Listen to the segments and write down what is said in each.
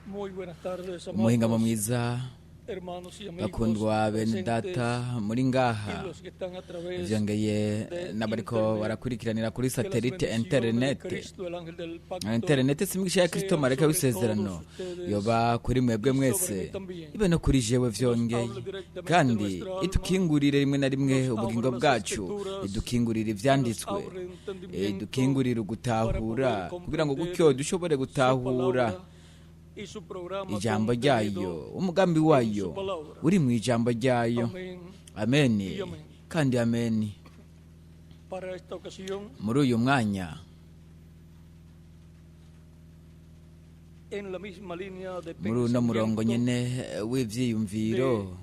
Muy buenas tardes, Umuhingamo amados mwiza, hermanos y amigos bakundwa bene presentes data muri y ngaha, los que están a través vyongeye de n'abariko internet. barakurikiranira kuri Que las satelite bendiciones de interinete. Cristo, el ángel del pacto, Interinete si imigisha ya Kristo marayika w'isezerano yoba kuri mwebwe mwese, ibe no kuri jewe vyongeye, kandi itukingurire rimwe na rimwe ubugingo bwacu, idukingurire ivyanditswe, nos abre entendimiento idukingurire para ugutahura poder kugira ngo comprender gutyo dushobore su gutahura palabra y su programa ijambo contenido ryayo, umugambi wayo en su palabra. uri mu ijambo ryayo. Amén. Ameni kandi ameni. Para esta ocasión, Muri uyu mwanya, en la misma línea de muri uno murongo pensamiento, nyene w'ivyiyumviro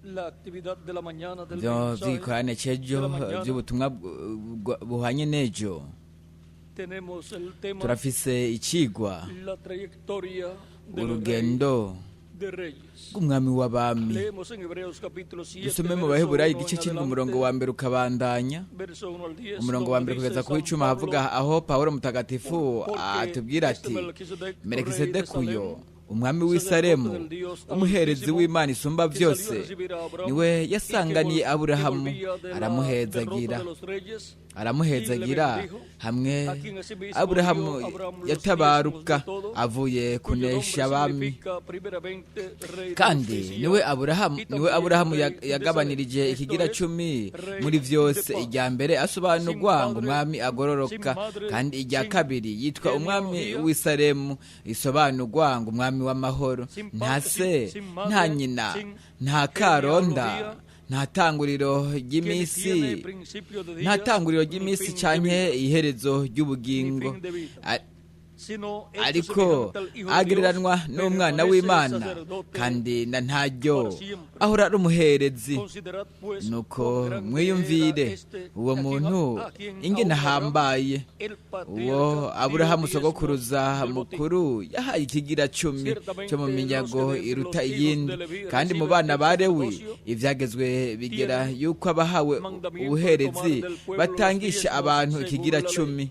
la actividad de la mañana del vyo mensaje vy'igikorane c'ejo de la mañana, vy'ubutumwa buhanye n'ejo, tenemos el tema turafise icigwa la trayectoria del Rey urugendo de Reyes. rw'umwami w'abami. Leemos en Hebreos capítulo 7, Dusome mu verso Baheburayo 1 igice en c'indwi, adelante, umurongo wa mbere ukabandanya, verso 1 al 10, umurongo wa donde mbere dice kugeza ku San w'icumi, Pablo, havuga aho Pawulo mutagatifu porque atubwira este ati: Melquisedec, rey de Melikisedeki uyo, Salem, umwami w'i sacerdote Salemu, del Dios umuherezi Altísimo, w'Imana isumba que salió a byose, recibir a Abraham niwe y que yasanganiye que Aburahamu, volvía de la aramuhezagira, derrota de los reyes, aramuhezagira y le bendijo, hamwe a quien asimismo Aburahamu dio Abraham los yatabaruka diezmos de todo, avuye cuyo kunesha nombre abami. significa primeramente rey de Kandi justicia niwe Aburahamu, y niwe también Aburahamu rey de Salem. yagabanirije Esto ikigira es, cumi rey muri de vyose. paz. Irya mbere asobanurwa Sin ngo padre, umwami agororoka, sin madre, kandi irya sin kabiri yitwa umwami genealogía, w'i Salemu, isobanurwa ngo umwami w'amahoro. sin Nta pa- se, sin nta madre, nyina, sin nta karonda, genealogía, nta tanguriro que ni ry'iminsi, tiene principio de nta días, tanguriro ni ry'iminsi fin de canke vida, iherezo ni ry'ubugingo, fin de vida, sino hecho ariko semejante al Hijo de Dios, agereranwa n'umwana permanece w'Imana, sacerdote kandi na ntaryo para siempre. ahora ari umuherezi. Considerad, pues, Nuko cuán grande mwiyumvire era este uwo a quien, muntu a quien ingene aún Abraham, ahambaye, el uwo patriarca, dio Aburahamu diezmos sogokuruza del botín. mukuru yahaye ikigira cumi cyo mu Ciertamente los minyago que de iruta los hijos iyindi. de Leví Kandi mu reciben bana el ba Lewi sacerdocio, ivyagezwe bigera tienen yuko abahawe mandamiento de tomar ubuherezi del pueblo los batangisha diezmos abantu según ikigira la ley, cumi,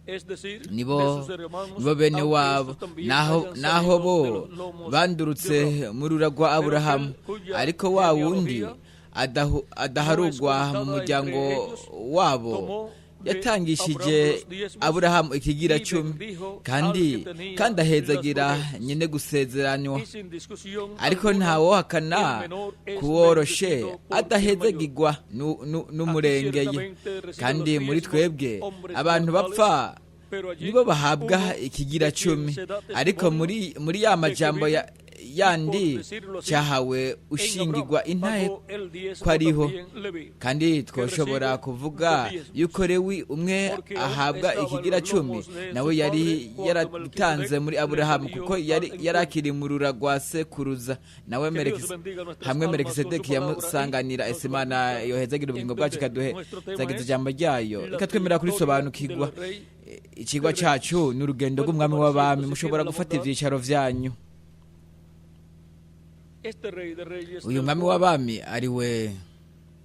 es decir, de nibo sus hermanos, nibo bene aunque wabo, estos también naho hayan naho salido bo de los lomos de bandurutse Abraham. muri rura rwa Pero Aburahamu. aquel cuya Ariko wa wundi genealogía no es adaharugwa mu contada muryango entre ellos, wabo tomó de yatangishije Abraham los diezmos Aburahamu ikigira y cumi, bendijo al kandi que tenía kandi las ahezagira promesas. nyene gusezeranywa. Y sin discusión Ariko alguna, ntawohakana el menor es kuworoshe bendecido por el mayor. adahezagirwa Aquí n'umurengeye. ciertamente reciben Kandi los muri diezmos twebwe hombres abantu mortales, bapfa pero allí nibo bahabwa uno ikigira de quien cumi. se da Ariko testimonio muri ya de que majambo vive, y por yandi decirlo así, cyahawe en ushingirwa Abraham intahe pagó el ko diezmo ariho. también Leví, Kandi que twoshobora recibe kuvuga los diezmos, yuko Lewi umwe porque aún ahabwa estaba en ikigira los cumi, lomos de nawe su yari padre cuando yaratanze Melquisedec muri le Aburahamu, salió kuko al yari encuentro. yarakiri mu rura rwa sekuruza. Nawe Que Dios bendiga nuestras hamwe almas con su Melikisedeki palabra y yamusanganira. nos Ese Imana permita yohezagira ubugingo bwacu, entender. ikaduhe Nuestro tema zagize es ijambo ryayo, la reka twemerera trayectoria kurisobanukirwa. del Rey Icigwa de cacu Reyes. ni urugendo Pueden rw'umwami tomar w'abami. asiento si Mushobora tienen la gufata bondad. ivyicaro vyanyu. Este Rey de Reyes Uyu del mwami cual w'abami ari we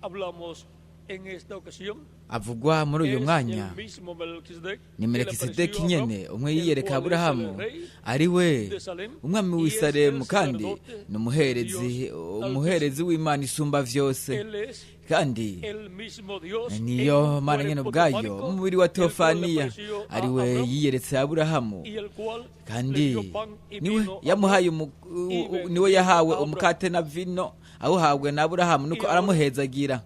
hablamos en esta ocasión avugwa muri uyu es mwanya el mismo Melquisedec ni que le Melikisedeki apareció a Abraham, nyene umwe el yiyereka cual es el Aburahamu, rey ari we de Salem umwami y w'i es el Salemu, kandi sacerdote ni del umuherezi, Dios umuherezi Altísimo. w'Imana isumba vyose. Él es Kandi el mismo Dios en niyo un Mana nyene cuerpo ubwayo teofánico, mu mubiri wa el cual le Teofaniya, apareció a ari we Abraham yiyeretse Aburahamu, y el cual le kandi dio pan y niwe vino a yamuhaye Abraham y niwe bendijo yahawe a Abraham. umukate na vino awuhabwe na Aburahamu, nuko Y ahora aramuhezagira.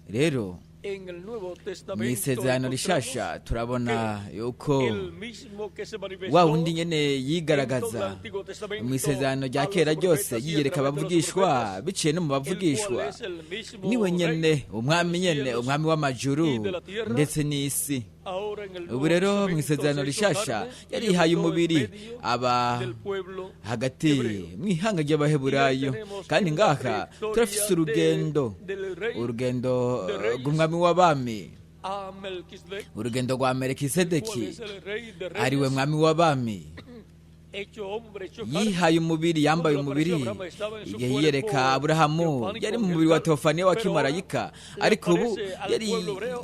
Rero en el Nuevo mu Testamento isezerano encontramos rishasha turabona que yuko el mismo que se wa manifestó wundi nyene en todo el yigaragaza Antiguo mu Testamento isezerano rya a los kera ryose, profetas y a yiyereka través de los abavugishwa profetas, biciye no mu el cual bavugishwa, es el mismo niwe Rey nyene umwami de los nyene, cielos umwami w'amajuru y de la tierra, ndetse n'isi. ahora en el Ubu Nuevo rero mu Testamento isezerano se hizo rishasha carne y yarihaye habitó en umubiri, medio aba del pueblo hagati hebreo. mu ihanga Y ahí ry'Abaheburayo. tenemos Kandi la ngaha trayectoria turafise urugendo, del Rey urugendo de Reyes rw'umwami w'abami, a Melquisedec, urugendo rwa el cual Melikisedeki es el Rey de ari we Reyes, mwami w'abami, hecho hombre, hecho carne, Yihaye umubiri, yambaye umubiri. Igihe yiyereka Aburahamu, yari mu mubiri wa teofaniya wa kimarayika, ariko ubu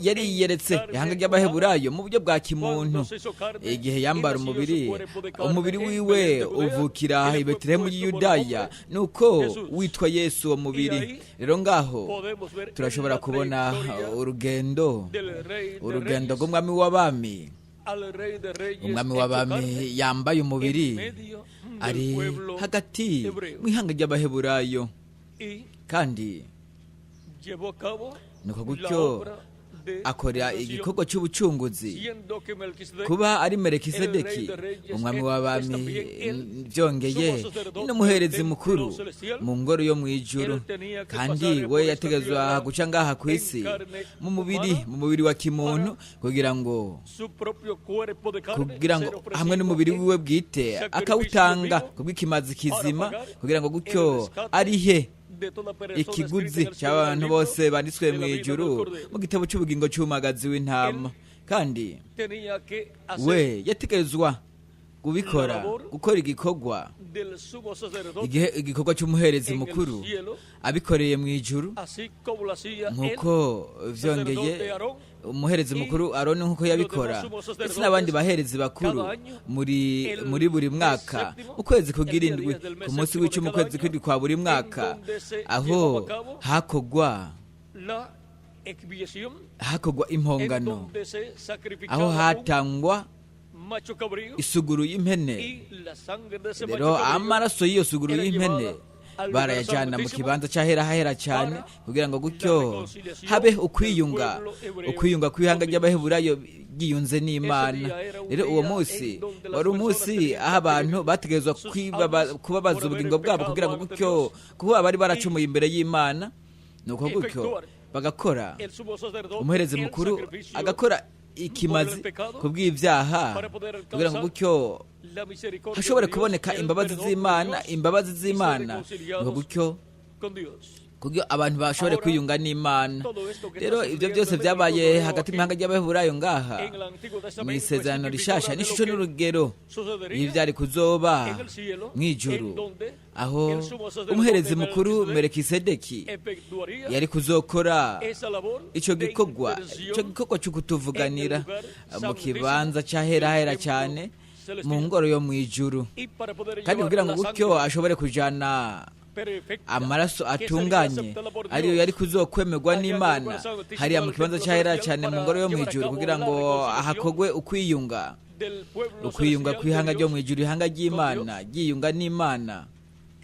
yari yiyeretse ihanga ry'Abaheburayo mu buryo bwa kimuntu. cuando se hizo carne Igihe y yambara nació su umubiri, cuerpo de carne umubiri en wiwe Belén de Judea, uvukira y i le fue Betelehemu puesto por y'Iyudaya, nombre nuko Jesús. witwa Yesu uwo Y mubiri. ahí Rero ngaho podemos ver en turashobora la kubona trayectoria urugendo del Rey de urugendo Reyes rw'umwami w'abami, al Rey de Reyes umwami hecho w'abami carne yambaye en umubiri medio del ari pueblo hagati hebreo. mu ihanga ry'Abaheburayo, Y kandi llevó a cabo nuko la gutyo obra de akora redención, igikorwa cy'ubucunguzi. siendo que Melquisedec, Kuba ari el Melekisedeki Rey de Reyes, umwami es w'abami, también él byongeye sumo sacerdote n'umuherezi del mukuru templo celestial. mu ngoro yo mu ijuru, Él tenía que kandi pasar we por esta yategezwa tierra guca ngaha ku en isi carne mu mubiri, humana, mu mubiri wa kimuntu, kugira ngo su propio cuerpo de carne kugira ser ngo ofrecido hamwe n'umubiri en wiwe bwite sacrificio akawutanga vivo kubw'ikimazi kizima, para pagar kugira ngo el gutyo rescate arihe de toda persona escrita ikiguzi en el cielo en el cy'abantu libro bose banditswe de mu la vida ijuru del Cordero. mu gitabo cy'ubugingo cy'umwagazi w'intama. Kandi Tenía que hacer we yategerezwa kubikora, la labor gukora igikorwa del sumo sacerdote igihe igikorwa cy'umuherezi en el mukuru cielo, abikoreye mu ijuru, así como lo hacía él, nk'uko vyongeye sacerdote Aarón, umuherezi y mukuru Aroni nk'uko yabikora, los demás sumos ndetse n'abandi sacerdotes baherezi bakuru cada año, muri el muri buri mes mwaka, séptimo, mu kwezi el día kugirindwi, 10 del mes ku munsi séptimo de w'icumi cada ukwezi año, kw'indwi kwa buri en mwaka, donde se aho llevaba a cabo hakogwa la expiación, hakogwa en impongano, donde se sacrificaba aho un hatangwa macho cabrío isuguru y'impene. y la sangre de ese macho Rero cabrío amaraso y'iyo suguru era y'impene llevada al lugar barayajyana mu santísimo kibanza cy'ahera hahera cyane, para kugira ngo la gutyo reconciliación habe del ukwiyunga, pueblo hebreo ukwiyunga kw'ihanga con Dios. ry'Abaheburayo ryiyunze Ese n'Imana. día era un Rero uwo día munsi en donde las wari personas umunsi tenían aho que abantu pedir bategerezwa sus almas kubabaza por haber ubugingo bwabo, pecado kugira ngo ante gutyo Dios kuba bari y baracumuye imbere y'Imana, nuko gutyo efectuar bagakora el sumo sacerdote umuherezi el mukuru sacrificio agakora por ikimazi el pecado kubw'ibyaha, para poder kugira ngo alcanzar gutyo la misericordia de hashobore Dios, kuboneka el imbabazi perdón de z'Imana, Dios imbabazi y ser z'Imana, nuko reconciliados gutyo con Dios. kugira abantu bashobore Ahora, kwiyunga n'Imana. todo esto que Rero está ibyo sucediendo byose en medio del byabaye pueblo hebreo hagati aquí, mu ihanga ry'Abaheburayo ngaha en el Antiguo mu Testamento, es isezerano tipificadora rishasha, de lo n'ishusho que n'urugero sucedería y'ivyari kuzoba en el cielo, mu ijuru, en donde aho el sumo sacerdote umuherezi mukuru Melquisedec Melekisedeki efectuaría yari kuzokora esa labor ico de gikorwa, ico intercesión gikorwa cyo kutuvuganira en el lugar mu santísimo kibanza c'ahera del hera templo cyane mu celestial. ngoro yo mu ijuru, Y para poder kandi llevar kugira ngo la gutyo sangre ashobore kujana perfecta amaraso que sería atunganye aceptada por ariyo Dios yari kuzokwemerwa allá en el n'Imana lugar santísimo hariya mu del kibanza templo c'ahera celestial cyane mu para ngoro yo mu llevar a ijuru, cabo kugira la ngo reconciliación hakogwe ukwiyunga, del pueblo ukwiyunga celestial de kw'ihanga ryo Dios mu ijuru, ihanga con ry'Imana Dios, ryiyunga n'Imana,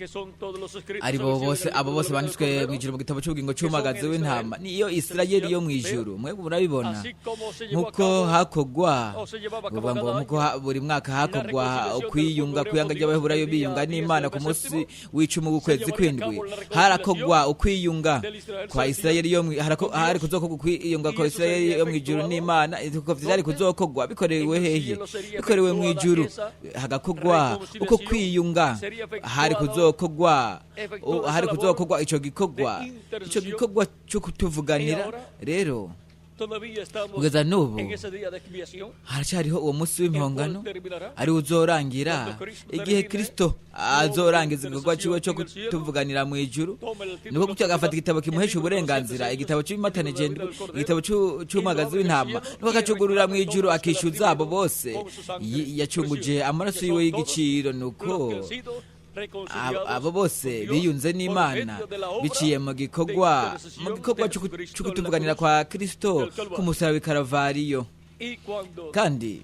que son todos los escritos ari en bo el cielo bose en el abo libro bose de la vida del banditswe mu Cordero, ijuru mu gitabo cy'ubugingo que son cy'umwagazi el w'intama, Israel niyo Isirayeli yo mu celestial, ijuru. Mwebwe murabibona así como se llevó a nkuko cabo hakogwa o se llevaba a cabo kuvuga ngo cada nkuko año buri mwaka la hakogwa reconciliación del ukwiyunga pueblo hebreo kw'ihanga con Dios ry'Abaheburayo el día biyunga 10 n'Imana del ku mes munsi séptimo, w'icumi se w'ukwezi llevaría a kw'indwi, cabo la harakogwa reconciliación ukwiyunga del Israel kwa celestial Isirayeli yo con hari Dios, kuzokogwa ukwiyunga y kwa eso Isirayeli sería yo mu ijuru efectuado n'Imana, uko vyari donde kuzokogwa bikorewe en el hehe? cielo sería Bikorewe mu efectuada ijuru, esa hagakogwa uko reconciliación, kwiyunga, sería hari efectuado kuzokogwa efectuada esa hari labor kuzokogwa ico de gikorwa, ico intercesión. gikorwa cyo Y kutuvuganira. ahora Rero todavía estamos kugeza n'ubu en ese día de expiación, haracyariho uwo munsi el cual w'impongano terminará ari uzorangira cuando Cristo igihe termine Kristo su obra de azorangiza igikorwa ciwe intercesión cyo en el cielo, kutuvuganira mu ijuru, tome el nuko título de gutyo agafata autoridad, igitabo el kimuhesha libro de los siete uburenganzira, sellos, igitabo el libro de la cy'ibimatanije vida del Cordero, igitabo y lo c'umwagazi abre en el w'intama, cielo nuko y akacugurura mu reclama ijuru todos los que le han akishuza abo recibido bose con su sangre yacunguje preciosa, amaraso que yiwe son todos y'igiciro, los nuko que han sido reconciliados abo bose con Dios biyunze por n'Imana medio de la obra biciye mu de gikorwa mu intercesión de gikorwa Jesucristo cyo en la kutuvuganira cruz kwa Kristo del Calvario. ku musaraba w'i Karavariyo. Y cuando Kandi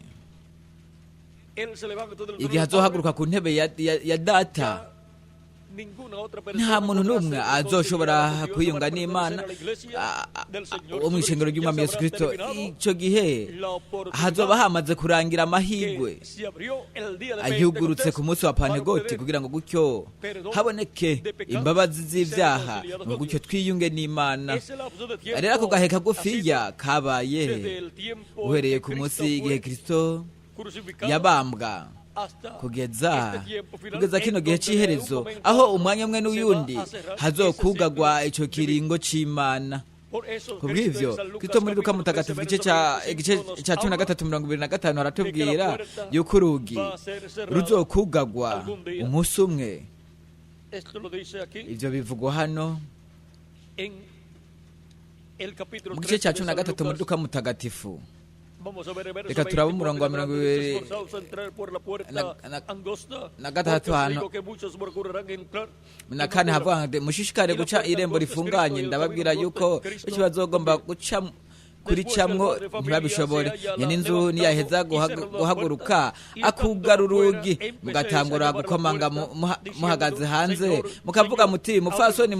él se levanta del trono igihe del Padre, azohaguruka ku ntebe ya data, ya ninguna otra nta persona muntu podrá n'umwe ser azoshobora reconciliada con Dios kwiyunga para n'Imana pertenecer a la iglesia del Señor wo mu ishengero Jesucristo. Ya ry'umwami se Yesu habrá Kristo. terminado Ico gihe la hazoba oportunidad hamaze kurangira amahirwe que se abrió el día de ayugurutse Pentecostés ku munsi wa para Pantegoti, obtener kugira ngo gutyo perdón haboneke de pecados imbabazi y ser z'ivyaha, reconciliados ngo con gutyo Dios. twiyunge n'Imana. Ese lapso de Rero ako tiempo gahe ha sido kagufiya kabaye desde el tiempo en uhereye que ku munsi Cristo igihe fue Kristo crucificado yabambwa hasta kugeza este tiempo final, kugeza en kino gihe donde de un c'iherezo, momento a aho otro umwanya umwe se va n'uyundi a cerrar ese hazokugagwa ciclo ico divino. kiringo c'Imana. Kubw'ivyo Kristo muri Luka mutagatifu igice cya 13:25 haratubwira yuko urugi ruzokugagwa umunsi umwe. Ivyo bivugwa hano mu gice cya 13 muri Luka mutagatifu. Reka turabe umurongo wa 23 hano na 4 havuga ngo mushishikare guca irembo rifunganye, ndababwira yuko benshi bazogomba guca kuricamwo ntibabishobore. Nyene inzu niyaheza guhaguruka akugara urugi, mugatangura gukomanga muhagaze hanze, mukavuga muti mupfasoni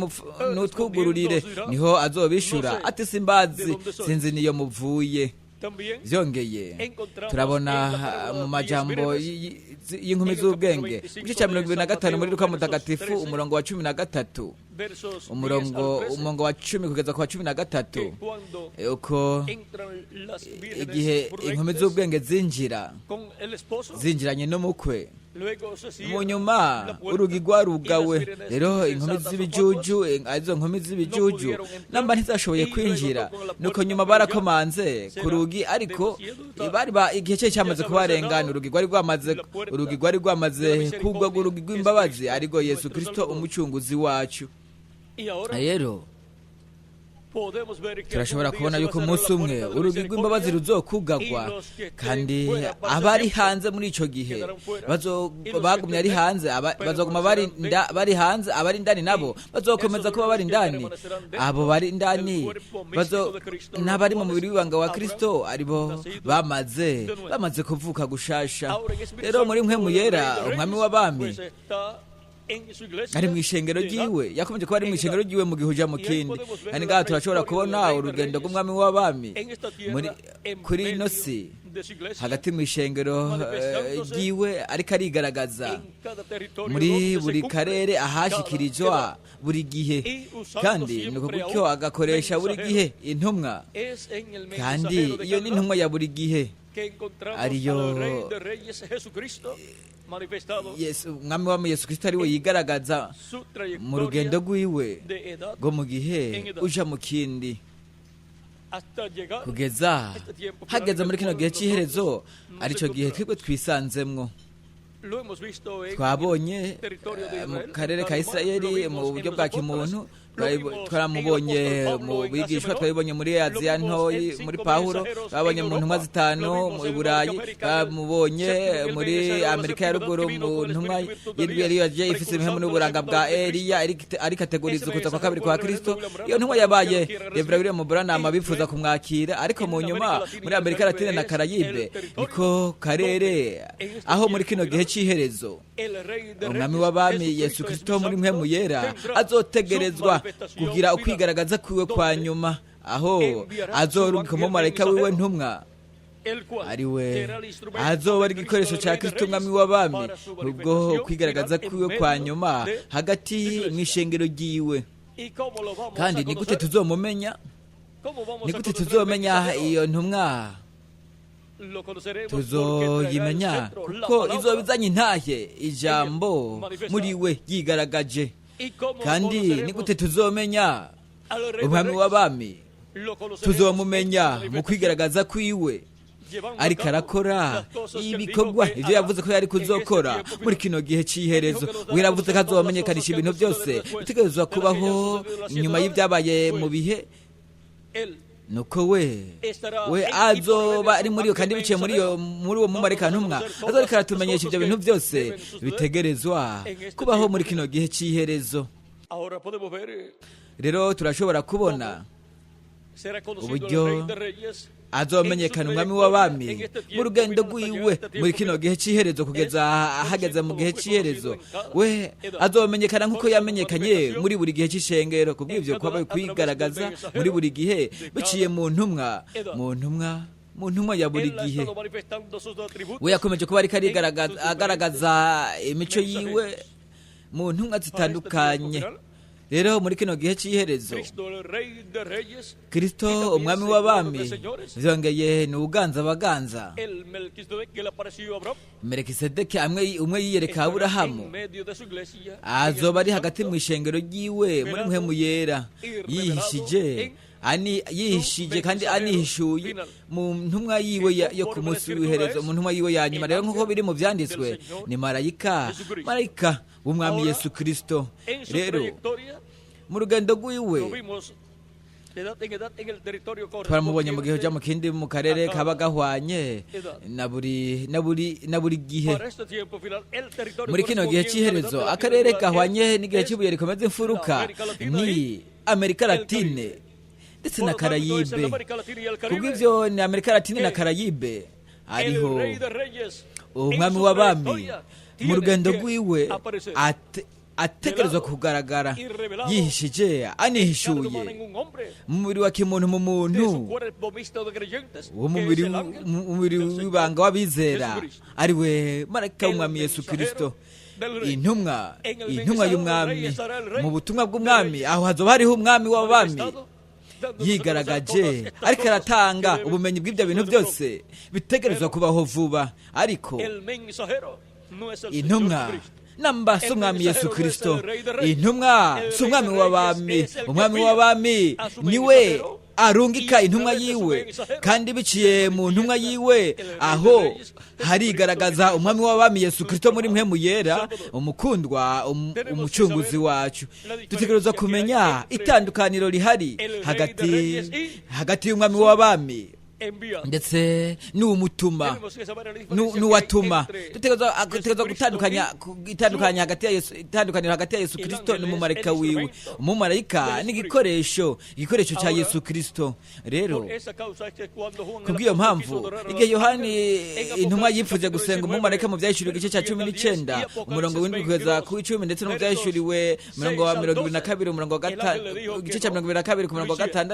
nutwugururire, niho azobishura ati simbazi, sinzi niyo muvuye. Vyongeye turabona mu majambo y'inkumi z'ubwenge mu gice cya 25 muri Luka mutagatifu umurongo wa 13, umurongo wa 10 kugeza ku wa 13, uko igihe inkumi z'ubwenge zinjira zinjiranye n'umukwe, mu nyuma urugi rwarugawe. Rero inkumi z'ibijuju, arizo nkumi z'ibijuju namba ntizashoboye kwinjira, nuko nyuma barakomanze ku rugi, ariko bari igihe cye cyamaze kubarengana, urugi rwari rwamaze kugwa, urugi rw'imbabazi ariko Yesu Kristo umucunguzi wacu. Rero turashobora kubona yuko umunsi umwe urugi rw'imbabazi ruzokugagwa, kandi abari hanze muri ico gihe bagumye ari hanze, bazoguma bari hanze, abari indani nabo bazokomeza kuba bari indani. Abo bari indani n'abari mu mubiri w'ibanga wa Kristo aribo bamaze kuvuka gushasha. Rero muri Mpwemu Yera umwami w'abami ari mu ishengero ryiwe, yakomeje kuba ari mu ishengero ryiwe mu gihe uja mu kindi. Kandi ngaha turashobora kubona urugendo rw'umwami w'abami kuri ino si hagati mu ishengero ryiwe, ariko arigaragaza muri buri karere ahashikirizwa buri gihe, kandi nuko gutyo agakoresha buri gihe intumwa, kandi iyo ni intumwa ya buri gihe ariyo Yesu, umwami wa Yesu Kristo ariwe yigaragaza mu rugendo rwiwe rwo mu gihe uja mu kindi, kugeza hageze muri kino gihe cy'iherezo, arico gihe twebwe twisanzemwo. Twabonye mu karere ka Isirayeli mu buryo bwa kimuntu, twaramubonye mu bigishwa, twabibonye muri Aziya ntoyi muri Pawulo, twabonye mu ntumwa zitanu mu Burayi, twamubonye muri Amerika ya ruguru mu ntumwa y'indwi yari yaje ifise impemu n'uburanga bwa Eliya, ariko ateguriza ukuza kwa kabiri kwa Kristo. Iyo ntumwa yabaye Reverend William Branham bifuza kumwakira, ariko mu nyuma muri Amerika Latine na Karayibe niko karere aho muri kino gihe cy'iherezo umwami w'abami Yesu Kristo muri Mpwemu Yera azotegerezwa kugira ukwigaragaza kwiwe kwa nyuma, aho azorungika umumarayika wiwe ntumwa, ariwe azoba ari igikoresho cya Kristo umwami w'abami, ubwo kwigaragaza kwiwe kwa nyuma hagati mu ishengero ryiwe. Kandi ni gute tuzomumenya? Ni gute tuzomenya iyo ntumwa? Tuzoyimenya kuko izoba izanye intahe, ijambo muri we yigaragaje. Kandi ni gute tuzomenya umwami w'abami? Tuzomumenya mu kwigaragaza kwiwe, ariko arakora ibikorwa ibyo yavuze ko yari kuzokora muri kino gihe cy'iherezo. We yaravuze ko azomenyekanisha ibintu byose bitegerezwa kubaho nyuma y'ibyabaye mu bihe, nuko we azoba ari muri iyo, kandi biciye muri iyo, muri uwo mumarayika ntumwa azoreka aratumenyesha ibyo bintu byose bitegerezwa kubaho muri kino gihe cy'iherezo. Rero turashobora kubona uburyo azomenyekana umwami w'abami mu rugendo rwiwe muri kino gihe cy'iherezo, kugeza ahageze mu gihe cy'iherezo. We azomenyekana nk'uko yamenyekanye muri buri gihe cy'ishengero, kubw'ibyo kuba kwigaragaza muri buri gihe biciye mu ntumwa, mu ntumwa, mu ntumwa ya buri gihe. We yakomeje kuba ariko agaragaza imico yiwe mu ntumwa zitandukanye. Rero muri kino gihe cy'iherezo Kristo umwami w'abami vyongeye ni uganza abaganza. Melikisedeki umwe yiyereka Aburahamu, azoba ari hagati mu ishengero ryiwe muri Mpwemu Yera, yihishije Ani yihishije kandi anihishuye mu ntumwa yiwe yo ku munsi w'iherezo, mu ntumwa yiwe ya nyuma. Rero nk'uko biri mu byanditswe, ni marayika, marayika w'umwami Yesu Kristo. Rero mu rugendo rwiwe twaramubonye mu gihe ujya mu kindi mu karere kaba gahwanye na buri na buri na buri gihe. Muri kino gihe cy'iherezo, akarere gahwanye n'igihe cy'ibuye rikomeza imfuruka ni Amerika Latine ndetse na Karayibe. Kubw'ibyo ni Amerika Latine na Karayibe ariho umwami w'abami mu rugendo rwiwe ategerezwa kugaragara yihishije anihishuye mu mubiri wa kimuntu, mu muntu w'umubiri w'ibanga w'abizera, ari we marayika w'umwami Yesu Kirisito, intumwa y'umwami. Mu butumwa bw'umwami aho hazoba hariho umwami w'abami yigaragaje, ariko aratanga ubumenyi bw'ibyo bintu byose bitegerezwa kubaho vuba. Ariko intumwa namba si umwami Yesu Kirisito, intumwa si umwami w'abami. Umwami w'abami niwe arungika intumwa yiwe, kandi biciye mu ntumwa yiwe aho harigaragaza umwami w'abami Yesu Kirisito muri mwe muyera, umukundwa, umucunguzi wacu. Dutegerezwa kumenya itandukaniro rihari hagati y'umwami w'abami ndetse n'uwumutuma, n'uwatuma. Dutegerezwa gutandukanya itandukanya hagati ya Yesu, itandukaniro hagati ya Yesu Kristo n'umumarayika wiwe. Umumarayika ni igikoresho cya Yesu Kristo. Rero kubw'iyo mpamvu, igihe Yohani intumwa yipfuje gusenga umumarayika mu Byahishuriwe igice cya 19 umurongo 7 kugeza ku 10, ndetse no mu Byahishuriwe umurongo wa 22 umurongo wa 5, igice cya 22 ku murongo wa 6,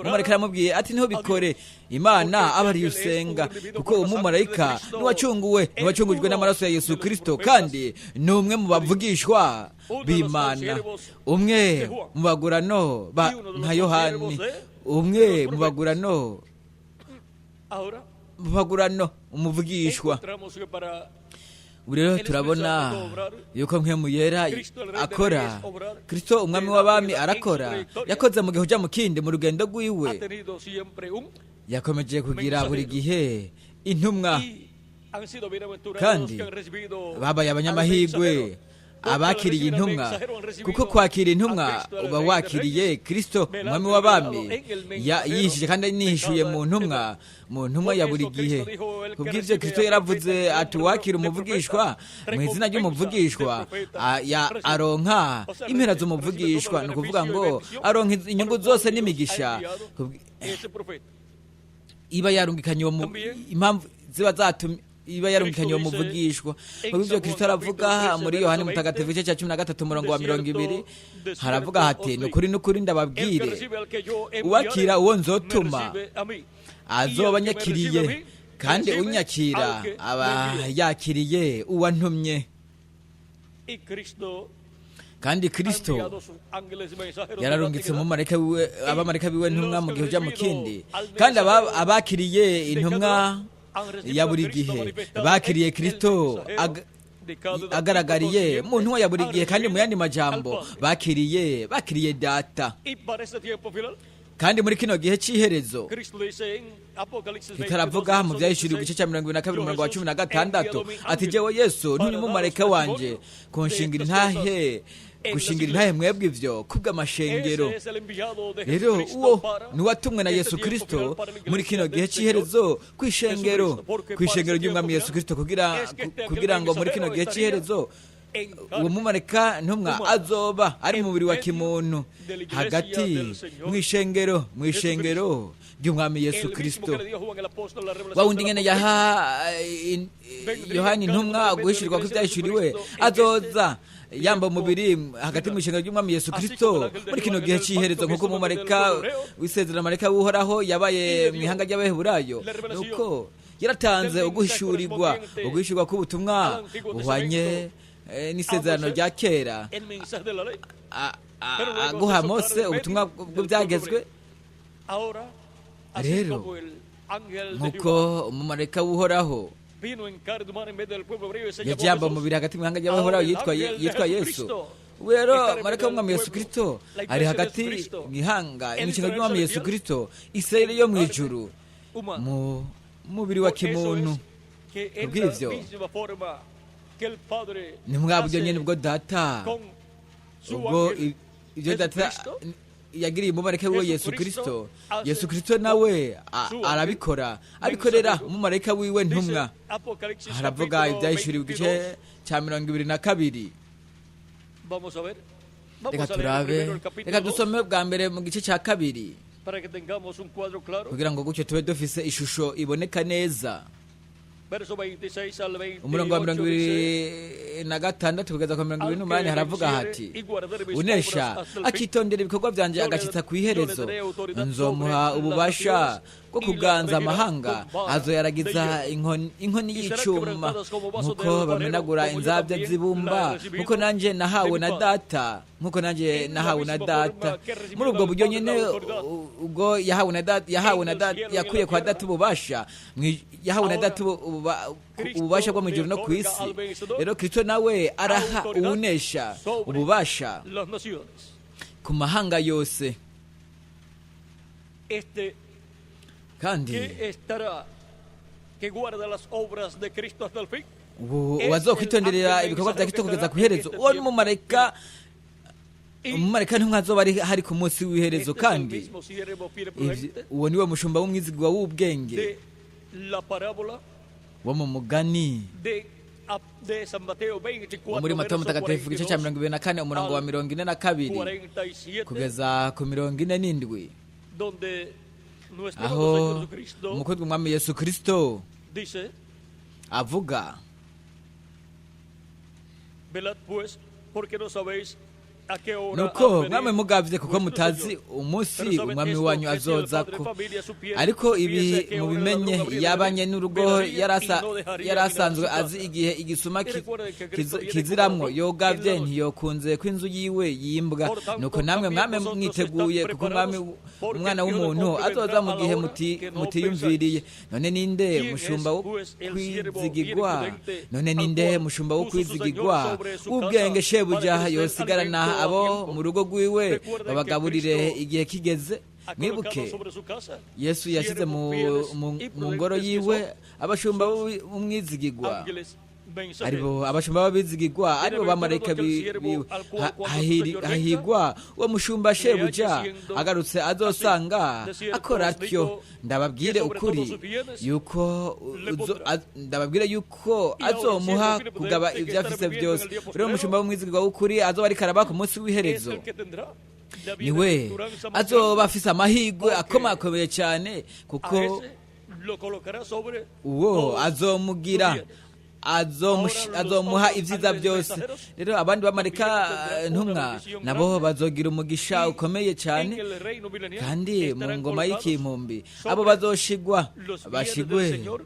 umumarayika aramubwiye ati: "Niho bikore, Imana aba ariyo usenga," kuko umumarayika niwacunguwe, niwacungujwe n'amaraso ya Yesu Kristo, kandi ni umwe mu bavugishwa b'Imana, umwe mu bagurano nka Yohani, umwe mu bagurano umuvugishwa. Ubu rero turabona yuko mwe yera akora, Kristo umwami w'abami arakora, yakoze mu gihe ujya mu kindi mu rugendo rwiwe, yakomeje kugira buri gihe intumwa, kandi babaye abanyamahirwe abakiriye intumwa, kuko kwakira intumwa uba wakiriye Kristo umwami w'abami yihishije kandi anihishuye mu ntumwa ya buri gihe. Kubw'ibyo Kristo yaravuze ati: "Uwakira umuvugishwa mu izina ry'umuvugishwa aronka impera z'umuvugishwa," ni ukuvuga ngo aronka inyungu zose n'imigisha iba yarungikanye uwo, impamvu ziba zatumye iba yarungikanye uwo muvugishwa. Kubw'ibyo Kristo aravuga muri Yohani Mutagatifu igice cya 13 umurongo wa 20, haravuga hati: "Ni ukuri, ni ukuri, ndababwire, uwakira uwo nzotuma azoba anyakiriye, kandi unyakira aba yakiriye uwantumye." Kandi Kristo yararungitse umumarayika wiwe, abamarayika biwe ntumwa mu gihe ujya mu kindi, kandi abakiriye intumwa ya buri gihe bakiriye Kristo agaragariye mu ntumwa ya buri gihe, kandi mu yandi majambo bakiriye Data. Kandi muri kino gihe cy'iherezo kitaravuga mu Byahishuriwe igice cya 22 umurongo wa 16 ati: "Jewe Yesu ntumye umumarayika wanje gushingira intahe mwebwe ivyo kubw'amashengero." Rero uwo ni uwatumwe na Yesu Kristo muri kino gihe cy'iherezo kw'ishengero ry'umwami Yesu Kristo, kugira ngo muri kino gihe cy'iherezo uwo mumarayika ntumwa azoba ari mu mubiri wa kimuntu hagati mw'ishengero ry'umwami Yesu Kristo. Wa wundi nyene yaha Yohani intumwa guhishurirwa ko ivyahishuriwe azoza yamba umubiri hagati mu ishengero ry'umwami Yesu Kristo muri kino gihe cy'iherezo, nk'uko umumarayika w'isezerano, marayika w'Uhoraho, yabaye mu ihanga ry'Abaheburayo, nuko yaratanze uguhishurirwa k'ubutumwa buhwanye n'isezerano rya kera, aguha Mose ubutumwa bw'ibyagezwe. Rero nk'uko umumarayika w'Uhoraho yagiye yamba umubiri hagati mu ihanga ry'Abahoraho yitwa Yesu. Ubu rero Estar en marayika medio del w'umwami Yesu pueblo, Kristo la ari iglesia de hagati Jesucristo, mw'ihanga en imikino Israel ry'umwami Yesu celestial, Kristo, Isirayeli yo mw'ijuru, humana. mu mubiri wa Por eso kimuntu. es que en la Kubw'ivyo, misma forma que el Padre ni mwa buryo hace nyene ubwo Data, con su ubwo ángel ibyo Data Jesucristo, yagiriye umumarayika wiwe Yesu Jesucristo Kristo, hace Yesu Kristo nawe su ángel arabikora, abikorera mensajero. umumarayika wiwe Dice ntumwa. Apocalipsis Haravuga capítulo ibyahishuriwe igice 22. cya 22. Vamos a ver. Reka Vamos a leer turabe, primero el capítulo reka 2 dusome bwa mbere mu gice cya kabiri, para que tengamos un cuadro claro. kugira ngo gutyo tube dufise ishusho iboneka neza. Verso 26 al 28 Umurongo wa mirongo dice, ibiri na gatandatu kugeza ku 28 haravuga hati: "Unesha akitondera ibikorwa vyanje agashitsa kw'iherezo, nzomuha ububasha bwo kuganza amahanga, azoyaragiza inkoni y'icuma, nkuko bamenagura inzabya z'ibumba, nkuko nanje nahawe na Data, nkuko nanje nahawe na Data." Muri ubwo buryo nyene ubwo yahawe na Data, yahawe na Data, yakuye kwa Data ububasha, yahawe na Data ububasha bwo mu ijuru no ku isi. Rero Kristo nawe araha uwunesha ububasha las naciones. ku mahanga yose. Este Kandi que estará, que guarda las obras de Cristo hasta el fin, ubu uwazokwitonderera ibikorwa bya Kristo kugeza ku iherezo, uwo ni umumarayika, y umumarayika ntumwa azoba ari hari ku munsi w'iherezo. este es el Kandi mismo siervo fiel y prudente uwo niwe mushumba w'umwizigwa w'ubwenge de la parábola wo mu mugani de San Mateo 24, wo muri Matayo verso Mutagatifu igice cya 42, 24, umurongo wa 42 47, kugeza ku 47, donde nuestro aho amado Señor Jesucristo umukozi w'umwami Yesu Kristo dice: avuga: "Velad pues, porque no sabéis a qué hora "Nuko ha de venir mwamwe mugavye, kuko vuestro mutazi Señor. umunsi Pero sabed umwami esto, wanyu que si el azoza padre de ko." familia supiese- Ariko ibi supiese a qué hora el mubimenye, ladrón habría de yabanye venir, n'urugo velaría yarasa y no dejaría yari minar asanzwe su azi casa. igihe igisuma Y recuerden que Cristo viene kiziramwo, como ladrón yogavye en la noche. ntiyokunze ko inzu yiwe yimbwa. Por tanto, Nuko namwe también mwame vosotros mwiteguye, estad kuko umwami preparados, porque umwana el Hijo del w'umuntu Hombre azoza vendrá mu a la gihe hora que no mutiyumviriye. pensáis. None ninde ¿Quién mushumba es, wo pues, el siervo kwizigirwa? fiel y prudente, None al ninde cual mushumba wo puso su Señor kwizigirwa sobre su w'ubwenge casa shebuja para que les dé yosigarana alimento a abo tiempo? mu rugo rwiwe Recuerden que babagaburire Cristo igihe kigeze? ha Mwibuke colocado sobre su casa Yesu yashyize siervos fieles y mu ngoro prudentes que yiwe son abashumba b'umwizigirwa, ángeles mensajeros. aribo abashumba b'abizigirwa, aribo bamarayika biwe. Hahigwa uwo mushumba shebuja agarutse azosanga akora atyo. Ndababwire ukuri yuko ndababwire yuko azomuha kugaba ibyo afise byose. Rero umushumba w'umwizigirwa w'ukuri azoba ariko araba ku munsi Es w'iherezo, el que tendrá la niwe bienaventuranza más azoba grande, afise amahirwe akomakomeye cyane, a kuko ese lo colocará sobre uwo todos azomugira sus bienes. azomuha ibyiza byose. Rero abandi bamarika ntumwa nabo bazogira umugisha ukomeye cyane, En el reino milenial kandi mu estarán ngoma colocados y'ikimpumbi sobre abo bazoshigwa los bienes del bashigwe Señor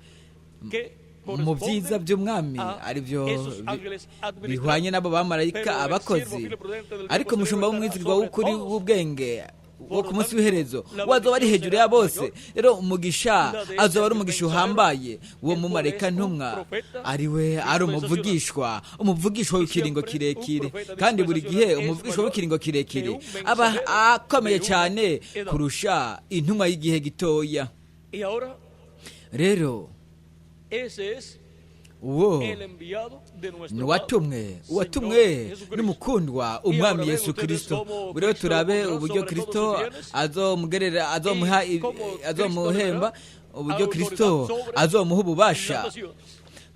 que mu byiza corresponden by'umwami, a aribyo esos ángeles administradores. bihwanye n'abo bamarayika Pero el abakozi. siervo fiel y prudente del Ariko tiempo umushumba postrero w'umwizigirwa estará w'ukuri sobre todos. w'ubwenge wo ku munsi w'iherezo La wazoba ari bendición hejuru será ya bose. mayor. Rero umugisha La de ese azoba ari ángel umugisha mensajero, uhambaye uwo el cual mumarayika es un ntumwa, profeta ariwe ari dispensacional. umuvugishwa, umuvugishwa w'ikiringo siempre un kirekire. profeta Kandi buri gihe dispensacional es umuvugishwa mayor w'ikiringo kirekire que un aba mensajero akomeye de una cyane edad. kurusha intumwa y'igihe gitoya. Y ahora Rero ese es uwo el enviado de nuestro ni amado uwatumwe, Señor uwatumwe Jesucristo. n'umukundwa umwami ahora Yesu ven ustedes Kristo. cómo Rero Cristo turabe pondrá uburyo sobre Kristo todos sus bienes, azomugerera, azomuha y cómo Cristo azomuhemba, le dará uburyo autoridad Kristo sobre azomuha ububasha las naciones.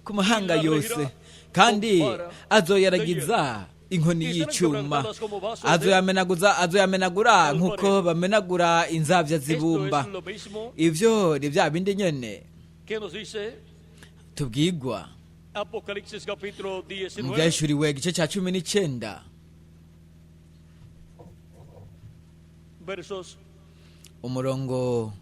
ku mahanga Y la yose, regirá kandi con vara azoyaragiza inkoni Y serán y'icuma, quebrantadas como vasos de azoyamenaguza, azoyamenagura alfarero. nk'uko bamenagura inzabya Esto z'ibumba. es lo mismo Ivyo ni bya bindi nyene que nos dice tubwigwa Apocalipsis capítulo mu 19, byahishuriwe igice cya 19, versos umurongo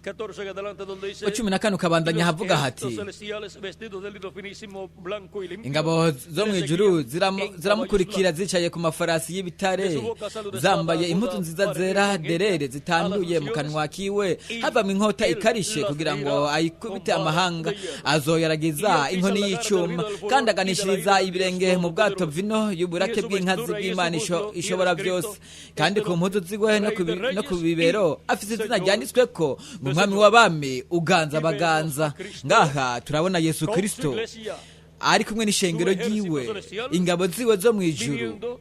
14 en adelante, donde dice: 14 "Y ukabandanya los havuga ejércitos hati celestiales vestidos de lino finísimo, blanco y limpio, ingabo zo mu le ijuru seguían en ziramukurikira caballos zicaye ku mafarasi y'ibitare, De su boca sale una zambaye espada impuzu aguda nziza para zera herir con ella derere a zitanduye las mu naciones, kanwa kiwe y havamo inkota él ikarishe las kugira ngo herirá ayikubite con vara amahanga, de hierro. azoyaragiza Y él pisa inkoni el lagar del y'icuma, vino del furor kandi y de la aganishiriza ira de Dios ibirenge mu bwato Todopoderoso. vino y'uburake Y en su bw'inkazi vestidura y en su bw'Imana muslo ishobora y en byose, escrito kandi este ku mpuzu nombre, ziwe Rey no de ku Reyes bibero y afise izina Señor ryanditsweko ngo de umwami señores. w'abami uganza Y vemos abaganza. a Cristo Ngaha turabona Yesu con su Kristo iglesia ari kumwe n'ishengero su ejército ryiwe, celestial, ingabo ziwe zo mu ijuru, viniendo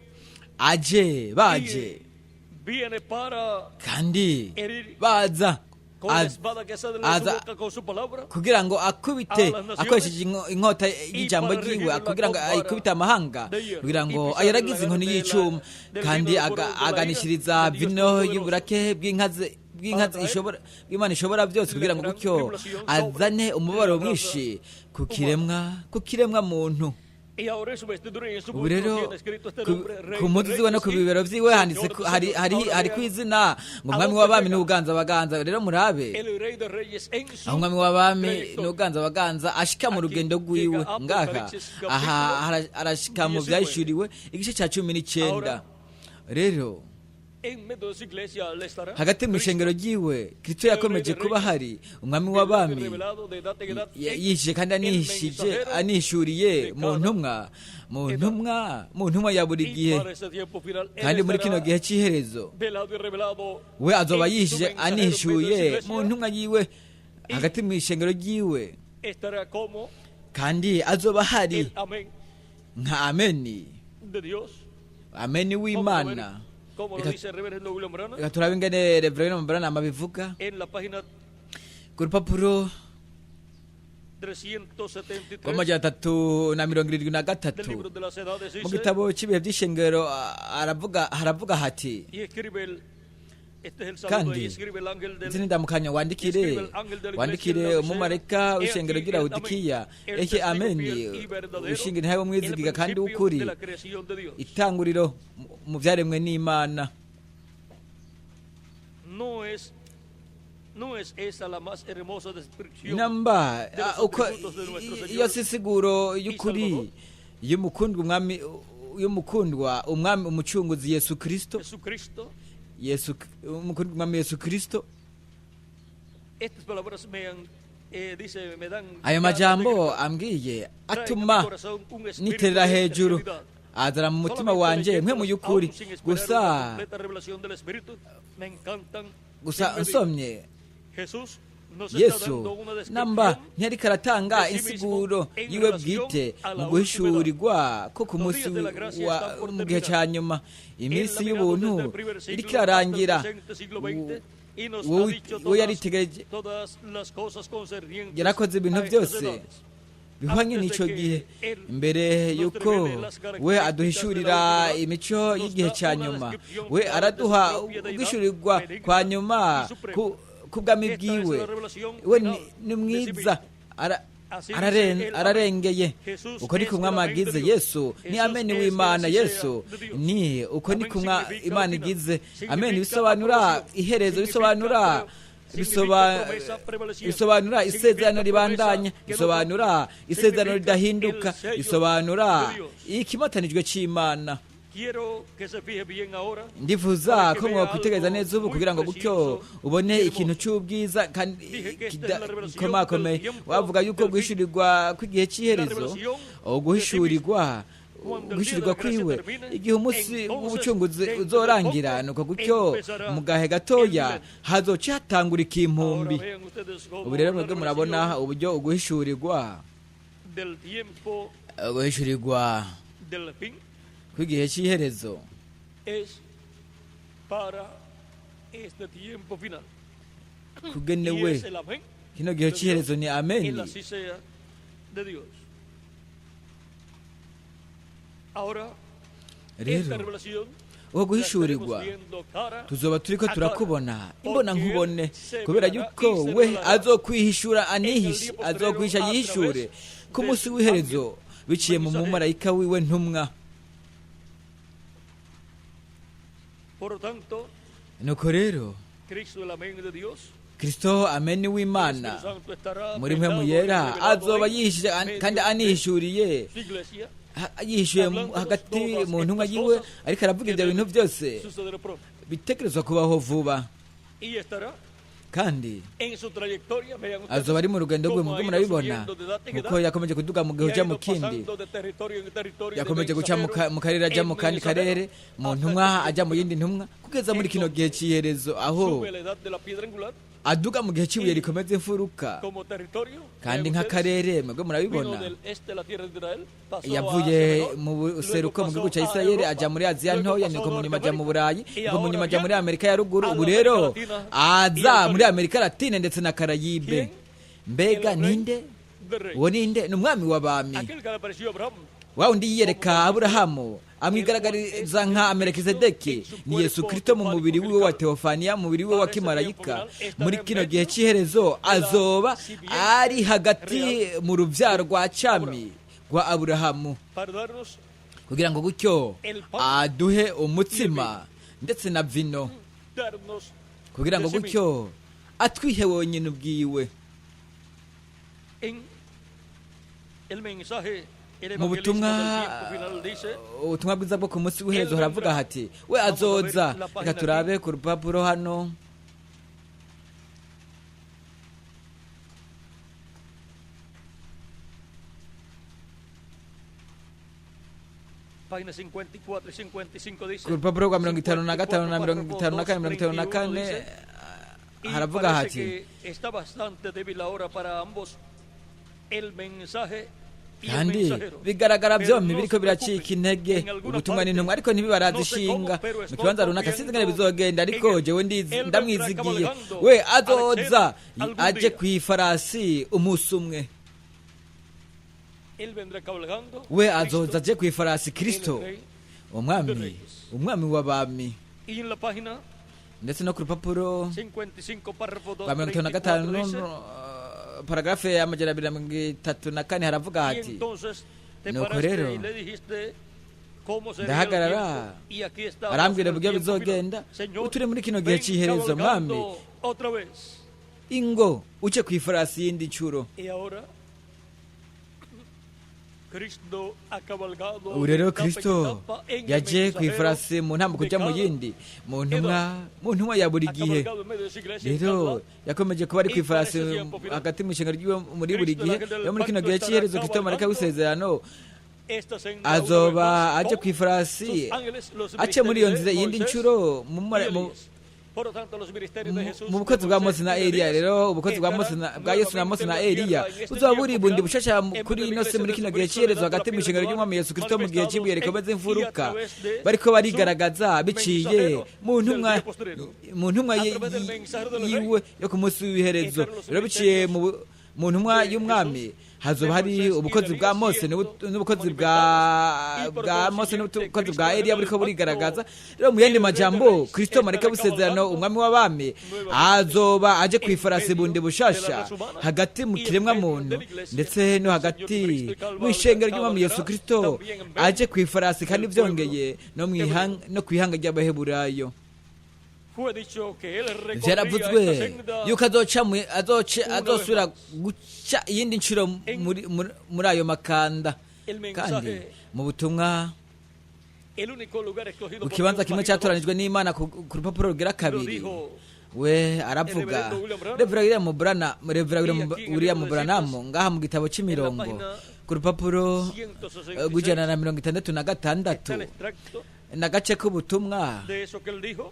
aje baje y viene para kandi herir baza con la espada que sale de su boca con su palabra kugira ngo akubite a las naciones akoresheje inkota y'ijambo y para ryiwe, regirla kugira ngo con vara ayikubite amahanga, de hierro, kugira y ngo pisar ayaragize la inkoni de la- y'icuma, del kandi vino del furor de la ira aganishiriza de Dios vino Todopoderoso. y'uburake bw'inkazi Para traer ishobora bw'Imana ishobora byose, kugira ngo la gran gutyo tribulación sobre azane umubabaro la raza mwinshi ku kiremwa muntu. Y ahora en su vestidura y en su Ubu muslo rero tiene escrito este nombre, Rey ku de mpuzu ziwe no Reyes ku y bibero vyiwe handitse Señor de hari señores. hari Ahora hari vean ku izina ngo a umwami dónde w'abami llega n'uganza abaganza. Rero murabe el Rey de Reyes en su aho umwami w'abami trayectoria. n'uganza abaganza ashika mu Aquí rugendo rwiwe. llega Ngaha Apocalipsis capítulo aha arashika mu 19. vyahishuriwe igice ca 19. Ahora, Rero en medio de su iglesia le estará hagati mu Cristo, ishengero ryiwe Kristo el Rey yakomeje de kuba Reyes, hari umwami velado y w'abami revelado de edad en edad en yishije kandi el anishije mensajero anishuriye de mu cada ntumwa mu edad. ntumwa mu ntumwa ya buri Y gihe. para ese tiempo final, él Kandi muri kino estará gihe cy'iherezo velado y revelado we azoba en su yishije mensajero en medio de su anishuye iglesia, mu ntumwa yiwe hagati mu ishengero ryiwe, estará como kandi azoba hari el amén nka ameni de Dios. ameni Vamos a ver w'Imana. cómo lo Reka dice el reverendo William Branham reka turabe ingene Reverend Branham abivuga en la página ku rupapuro 373 rw'amajana 373 del libro de las edades. Mu Dice, gitabo cy'ibihe by'ishengero aravuga haravuga hati y escribe el, este es el saludo, kandi y escribe el ángel del izi ni ndamukanya, wandikire escribe el ángel de la iglesia wandikire en Laodicea, umumarayika he w'ishengero aquí ry'i el amén, Lawodikiya, el eke testigo ameni fiel y verdadero, ushinga intahe el w'umwizigiga kandi principio w'ukuri, de la creación de Dios. itanguriro mu byaremwe n'Imana. No es, no es esa la más hermosa descripción Namba de los uko atributos de nuestro Señor iyo si siguro y'ukuri Salvador? y'umukundwa umwami y'umukundwa umwami umucunguzi Yesu Kristo? Jesucristo. Yesu umukundwa umwami Yesu Kristo. Estas palabras me han, dice, me dan Ayo ganas de majambo gritar. ambwiye Traen a mi atuma corazón un espíritu niterera de hejuru, eternidad. azana mu mutima Solamente wanje mwe mu leyéndolas, y'ukuri. aún sin esperar Gusa una completa revelación del Espíritu, me encantan gusa sin medida. nsomye Jesús nos está Yesu dando una namba descripción ntiyariko aratanga de sí mismo insiguro en yiwe relación bwite a mu la última guhishurirwa ko ku Los munsi días de la gracia wa están por mu gihe terminar. ca nyuma. Iminsi Él ha mirado y'ubuntu desde el primer siglo iriko hasta el irarangira. presente siglo XX y nos ha Wowe dicho we todas, yaritegereje todas las cosas concernientes yarakoze ibintu a estas byose edades. bihwanye Antes de n'ico que gihe Él imbere nos yuko revele las we características de la aduhishurira última edad, imico nos y'igihe da ca una nyuma, descripción we final de su araduha propia deidad, uguhishurirwa benigna kwa nyuma y suprema. K'ubwami Esta es bwiwe. la revelación We final ni de sí mwiza mismo. Así dice el amén. ararengeye. Jesús Uko ni es kumwe el amén de amagize Dios. Yesu ni Jesús ameni es el w'Imana. así sea Yesu de Dios. ni uko ni Amén kumwe significa Imana final. igize Significa ameni bisobanura aprobación. iherezo, Significa bisobanura significa promesa prevaleciente. bisobanura isezerano Significa ribandanya, promesa que no bisobanura cambia. isezerano Significa ridahinduka, el sello bisobanura de Dios. ikimatanijwe c'Imana. Quiero que se fije bien ahora Ndifuza para que ko vea mwokwitegereza algo neza ubu muy kugira ngo gutyo precioso ubone y ikintu hermoso. c'ubwiza kandi Dije que esta es la revelación gikomakomeye. del tiempo Wavuga yuko del fin. guhishurirwa kw'igihe La c'iherezo, revelación uguhishurirwa Cuando el día de guhishurirwa la gracia kwiwe termine, igihe umunsi entonces, w'ubucunguzi dentro de uzorangira, poco, nuko gutyo empezará mu gahe el gatoya milenio. hazoca hatangura Ahora ikimpumbi. vean ustedes cómo Ubu rero la mwebwe murabona revelación uburyo uguhishurirwa del tiempo uguhishurirwa del fin kw'igihe c'iherezo es para este tiempo final. Y kugenewe es el amén kino gihe de Dios, c'iherezo ni el ameni. así sea de Dios. Ahora, esta Rero revelación uko la estaremos guhishurirwa viendo cara tuzoba turiko a cara, turakubona imbona porque Él nkubone, se kubera velará yuko y se we revelará azokwihishura en el anihishe día postrero azokwihisha a yihishure través ku de munsi su w'iherezo ángel biciye mu mensajero. mumarayika wiwe ntumwa. Por lo tanto, Nuko rero Cristo, el amén de Dios, Kristo ameni El w'Imana Espíritu Santo estará muri mwe velado y muyera revelado azoba en yihishije medio kandi de anihishuriye su iglesia. yihishuye hagati mu ntumwa yiwe, ariko aravuga ibyo bintu byose Sucederá pronto. bitekerezwa kubaho vuba. Y estará Kandi en su trayectoria, vean ustedes, azoba ari mu rugendo rwe, cómo mubwo ha ido murabibona subiendo de edad en kuko edad yakomeje kuduga mu gihe y ha uja mu ido kindi, pasando de territorio en territorio, de yakomeje guca mu mensajero mu karere ajya en mu kandi mensajero, karere, mu hasta ntumwa que ajya mu yindi ntumwa, kugeza muri kino gihe cy'iherezo aho sube la edad de la piedra angular aduga mu gihe cy'ibuye rikomeza imfuruka. como territorio. Kandi Vean ustedes, nk'akarere, mwebwe vino murabibona, del este de la tierra de Israel, pasó a yavuye Asia Menor, mu luego buseruko mu pasó gihugu cya a Isirayeli Europa, ajya muri Aziya luego ntoya, pasó nuko a mu nyuma ajya mu Norteamérica, Burayi, y nuko mu ahora nyuma ajya muri viene Amerika ya ruguru, a la ubu América rero Latina y aza al muri Caribe. Amerika Latine ndetse na Karayibe. ¿Quién? Mbega El rey ninde de reyes. uwo? Ninde? Ni umwami w'abami, Aquel que le apareció a Abraham wa wundi yiyereka Aburahamu amwigaragariza nka Melkisedeki, ni Yesu Kristo mu mubiri wiwe wa teofaniya, mu mubiri wiwe wa kimarayika. Muri kino gihe cy'iherezo azoba ari hagati mu rubyaro rwa cami rwa Aburahamu, para darnos kugira ngo gutyo aduhe umutsima ndetse na vino, darnos kugira ngo de sí mismo. gutyo atwihe wonyine ubwiwe. En el mensaje, el Mu evangelismo butumwa, del tiempo final dice, ubutumwa bwiza bwo ku munsi w'iherezo haravuga hati we azoza. Reka turabe ku rupapuro hano. Página 54 y 55 dice, Ku rupapuro rwa 55 na 54, 54 dice, y haravuga parece hati que está bastante débil ahora para ambos el mensaje y el kandi mensajero. bigaragara Pero byombi no biriko se biracika preocupen, intege, en alguna ubutumwa parte, n'intumwa, ariko ntibibaraza no sé ishinga cómo, pero mu estoy kibanza runaka. Sinzi ingene confiando bizogenda, ariko en él. jewe Él vendrá ndamwizigiye. cabalgando We al azoza cielo algún aje día. kw'ifarasi umunsi umwe. Él vendrá cabalgando, We Cristo, azoza aje kw'ifarasi, Kristo el Rey umwami, umwami w'abami. Y en la página Ndetse no ku rupapuro 55, párrafo rwa 55, 234 dice, paragrafe ya 234 haravuga y hati entonces te Nuko paraste rero, y le dijiste cómo sería el ndahagarara, tiempo, y aquí estamos arambwira en el uburyo tiempo final. bizogenda. Señor, Turi muri kino gihe ven cy'iherezo, mwami, cabalgando otra vez. ingo uce ku ifarasi y'indi ncuro. Y ahora Cristo ha cabalgado Ubu de rero etapa en Kristo etapa en el yaje ku mensajero ifarasi mu ntambuko de ujya mu cada yindi, mu ntumwa, mu ntumwa ya buri ha gihe. cabalgado en medio de su iglesia en Rero cada yakomeje kuba ari ku ifarasi hagati mu ishenga ry'iwe muri buri gihe. Rero muri kino gihe cy'iherezo Kristo marayika w'isezerano esta senda una vez azoba más aje con ku ifarasi sus ángeles, los ace muri iyo ministerios nzira de iyindi Moisés ncuro y Elías. Por lo tanto, los ministerios de Jesús, mu bukozi de bwa Moisés Mose na y de Eliya. Elías Rero ubukozi bwa Mose estarán bwa Yesu na Mose na nuevamente en la Eliya tierra en este buzoba tiempo buri bundi final, bushasha en medio kuri de la ino si iglesia muri de kino gihe Jesucristo, cy'iherezo, de la hagati mu piedra ishengero ry'umwami Yesu Kristo mu gihe manifestados cy'ibuye en rikomeza y a imfuruka, través de bariko su barigaragaza biciye mensajero mu ntumwa, del día postrero. mu ntumwa A través del mensajero del rey, yiwe yo ku munsi w'iherezo. estarán los Rero biciye ministerios mu ntumwa de y'umwami Jesús, hazoba de hari Moisés y de ubukozi bwa Elías Mose siendo n'ubukozi bwa manifestados y por bwa Mose consiguiente n'ubukozi Cristo bwa Eliya del buriko pacto, burigaragaza. Rero mu yandi el Rey de majambo, Reyes, Kristo marayika estará w'isezerano, cabalgando umwami w'abami, nuevamente azoba aje ku en ifarasi medio bundi de la bushasha raza humana hagati mu y en kiremwa medio muntu de la iglesia ndetse no del Señor hagati Jesucristo y mu ishengero ry'umwami Yesu cabalgará Kristo también en medio aje ku ifarasi kandi del pueblo byongeye no mu hebreo. no ku ihanga ry'abaheburayo. Fue dicho que él recorría Vyaravuzwe esta senda yuko azoca azoca una vez azosubira más. guca iyindi ncuro En muri ayo makanda. el Kandi mensaje, mu butumwa, el único lugar escogido mu por kibanza Dios, kimwe página 2, cyatoranijwe n'Imana ku rupapuro rugira lo kabiri, dijo we aravuga el reverendo William Branham. Reverend William Branham, Reverend Y aquí en el William libro de Branham, citas, ngaha mu gitabo cy'imirongo en la página ku rupapuro 166, rw'166 está el extracto n'agace k'ubutumwa de eso que él dijo,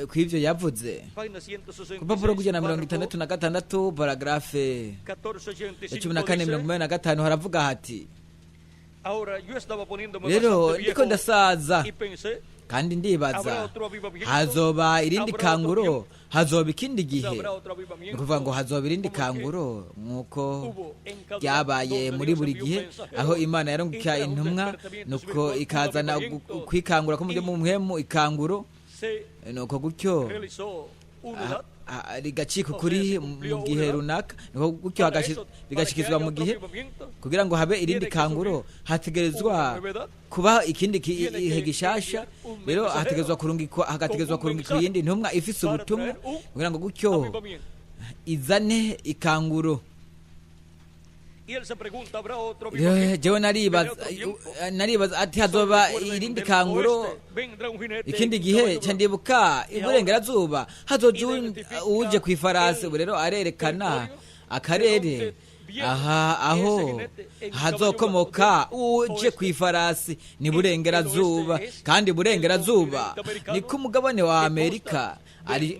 kw'ivyo yavuze. Página Ku rupapuro 166, rw'166 párrafo paragrafe ya 1485 14 dice, 85 haravuga hati ahora yo estaba poniéndome rero bastante ndiko viejo ndasaza y pensé, kandi ndibaza habrá otro avivamiento, hazoba irindi habrá otro kanguro, tiempo, hazoba ikindi gihe. habrá otro Ni avivamiento ukuvuga ngo hazoba irindi como el que kanguro nk'uko hubo en cada ryabaye donde muri Dios buri envió un gihe mensajero aho Imana y yarungika trajo un intumwa despertamiento nuko espiritual, un ikazana avivamiento, kwikangura ko mu y muhemu ikanguro se nuko gutyo realizó una edad Rigacika ukuri mu gihe runaka, niko gutyo bigashikizwa mu gihe kugira ngo habe irindi kanguro hategerezwa kuba ikindi gihe gishasha. Rero hategerezwa kurungikwa, hagategerezwa kurungikwa iyindi ntumwa ifise ubutumwa kugira ngo gutyo izane ikanguro. Jewe naribaza ati hazoba irindi kanguro ikindi gihe. Ca ndibuka iburengerazuba hazoja uje ku ifarasi. Ubu rero arerekana akarere aha aho hazokomoka uje ku ifarasi, ni burengerazuba, kandi burengerazuba ni ku mugabane wa Amerika, ari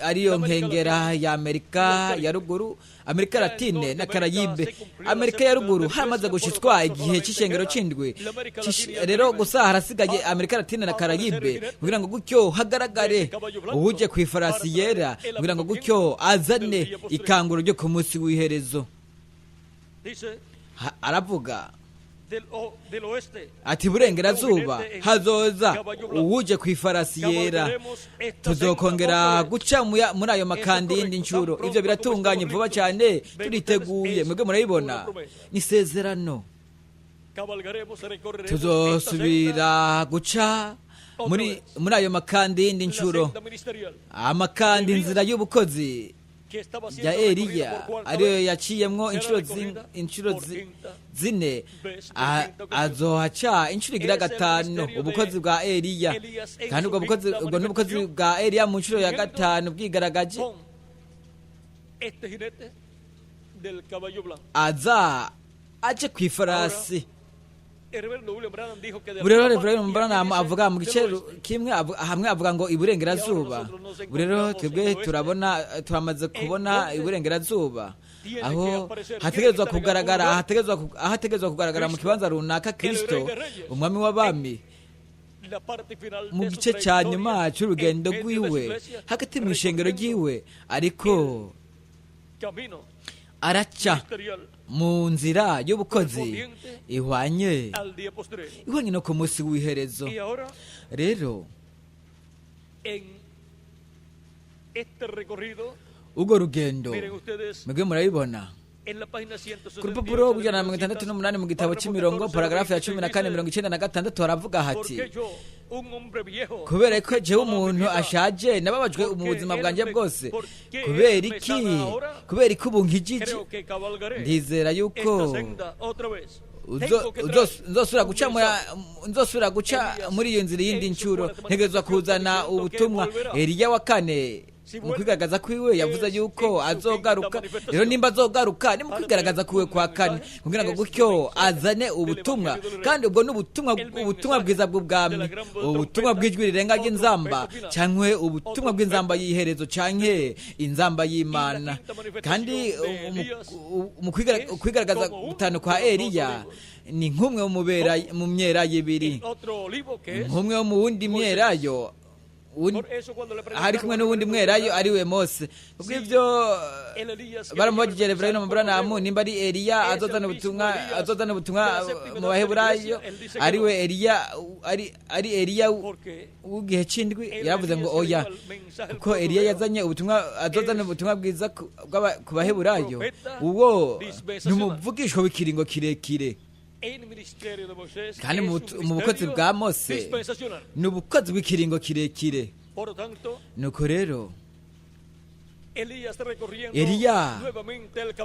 ariyo nkengera ya Amerika ya ruguru, Amerika Latine na Karayibe. Amerika ya ruguru haramaze gushitswa igihe c'ishengero c'indwi. Rero gusa harasigaye Amerika Latine na Karayibe kugira ngo gutyo hagaragare uwuje ku ifarasi yera, kugira ngo gutyo azane ikanguro ryo ku munsi w'iherezo. Aravuga ati burengerazuba hazoza uwuje ku ifarasi yera, tuzokongera guca muri ayo makandi y'indi nshuro. Ivyo biratunganye, vuba cyane turiteguye. Mwebwe murabibona, ni isezerano. Tuzosubira guca muri ayo makandi y'indi nshuro, amakandi, inzira y'ubukozi ya Eliya ariyo yaciyemwo inshuro zine, azohaca inshuro igira gatanu, ubukozi bwa Eliya. Kandi ubwo bukozi, ubwo n'ubukozi bwa Eliya mu nshuro ya gatanu bwigaragaje, aza aje ku ifarasi. Rero Reverend Branham avuga mu gice kimwe hamwe, avuga ngo iburengerazuba. Rero twebwe turabona, turamaze kubona iburengerazuba aho hategerezwa kugaragara, aho hategerezwa kugaragara mu kibanza runaka Kristo umwami w'abami mu gice cya nyuma cy'urugendo rwiwe hagati mu ishengero ryiwe, ariko araca mu nzira y'ubukozi ihwanye no ku munsi w'iherezo. Rero urwo rugendo mwebwe murabibona ku rupapuro rw'168 mu gitabo cy'imirongo, paragarafu ya 14 96, haravuga hati: "Kubera ko jewe umuntu ashaje nababajwe mu buzima bwanjye bwose, kubera iki, kubera iki ubu nkijije? Ndizera yuko nzosubira guca muri iyo nzira y'indi nshuro, ntegerezwa kuzana ubutumwa. Eliya wa kane mu kwigaragaza kwiwe yavuze yuko azogaruka. Rero nimba azogaruka ni mu kwigaragaza kwiwe kwa kane kugira ngo gutyo azane ubutumwa, kandi ubwo ni ubutumwa bwiza bw'ubwami, ubutumwa bw'ijwi rirenga ry'inzamba, cyangwa ubutumwa bw'inzamba y'iherezo, cyangwa inzamba y'Imana." Kandi mu kwigaragaza gutanu kwa Eliya ni nk'umwe mu myerayo ibiri, nk'umwe wo mu wundi myerayo hari kumwe n'uwundi mwerayo ari we Mose. Ubwo ibyo baramubajije Reverend Branham nimba ari Eliya azozana ubutumwa mu Baheburayo, ari we Eliya, ari Eliya w'igihe c'indwi, yaravuze ngo oya, kuko Eliya yazanye ubutumwa, azozana ubutumwa bwiza ku Baheburayo, uwo ni umuvugishwa w'ikiringo kirekire. Kandi mu bukozi bwa Mose ni ubukozi bw'ikiringo kirekire. Nuko rero Eliya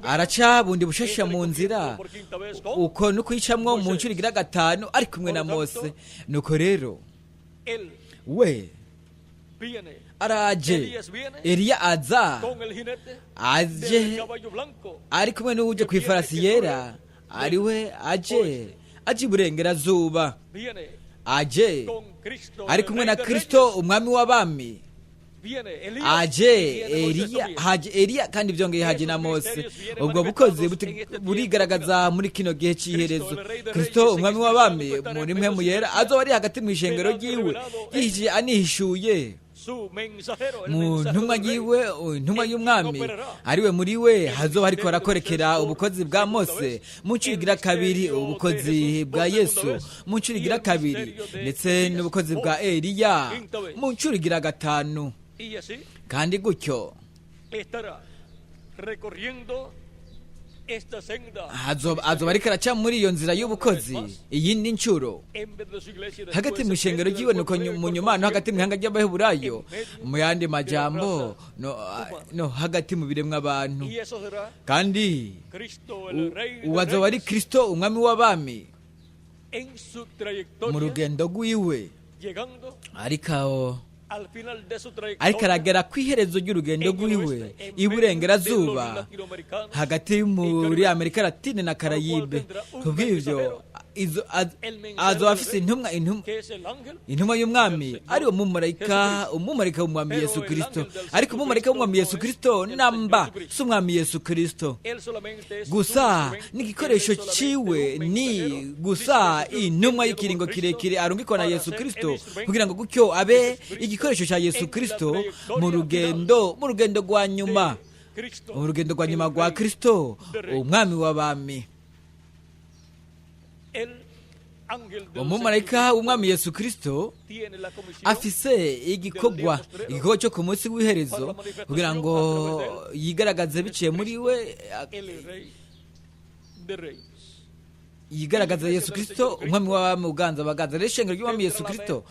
araca bundi bushasha mu nzira, uko no kuyicamwo mu nshuro igira gatanu ari kumwe na Mose. Nuko rero we araje, Eliya aza aje ari kumwe n'uje ku ifarasi yera, ariwe aje iburengerazuba, aje ari kumwe na Kristo umwami w'abami. Aje Eliya, haje Eliya, kandi byongeye haje na Mose. Ubwo bukozi burigaragaza muri kino gihe cy'iherezo. Kristo umwami w'abami muri mwe muyera azoba ari hagati mu ishengero ryiwe, yihishije anihishuye mu ntumwa yiwe, intumwa y'umwami, ariwe muri we hazoba ariko harakorekera ubukozi bwa Mose mu nshuro igira kabiri, ubukozi bwa Yesu mu nshuro igira kabiri, ndetse n'ubukozi bwa Eliya mu nshuro igira gatanu. Kandi gutyo estará recorriendo esta senda azoba ariko araca muri iyo nzira y'ubukozi iyindi nshuro en vez de su iglesia después, hagati mu en ishengero medio del ryiwe nuko cuerpo mu y por nyuma no hagati mu consiguiente, ihanga ry'abaheburayo en medio mu yandi de la majambo raza no hagati mu biremwa abantu. Y eso será Kandi Cristo el Rey de uwo azoba ari Reyes Kristo umwami w'abami en su mu trayectoria, rugendo rwiwe, llegando ariko aho al final de su ariko trayectoria aragera ku iherezo ry'urugendo en el rwiwe oeste, en medio de los iburengerazuba latinoamericanos hagati muri Amerika Latine na Karayibe. Kubw'ivyo azoba afise intumwa que es el ángel intumwa y'umwami ari umumarayika, umumarayika w'umwami Yesu Kristo. Ariko umumarayika w'umwami Yesu Kristo namba si umwami Yesu Kristo Él solamente es gusa un instrumento, ni igikoresho él es solamente ciwe, un ni mensajero gusa dicho por el Señor, intumwa enviado y'ikiringo por kirekire Cristo arungikwa na para Yesu ser Kristo el instrumento kugira ngo gutyo abe Jesucristo igikoresho cya Yesu en la Kristo trayectoria mu rugendo, mu rugendo rwa nyuma, de Cristo, mu rugendo rwa el nyuma rwa Rey Kristo de Reyes. umwami w'abami. El ángel del Umumarayika Señor w'umwami Yesu Kristo tiene la comisión afise igikorwa, igikorwa cyo ku munsi w'iherezo kugira ngo yigaragaze biciye muri we, el Rey de Reyes. yigaragaza Yesu Kristo umwami w'abami uganza abaganza. Rero ishengero ry'umwami Yesu Kristo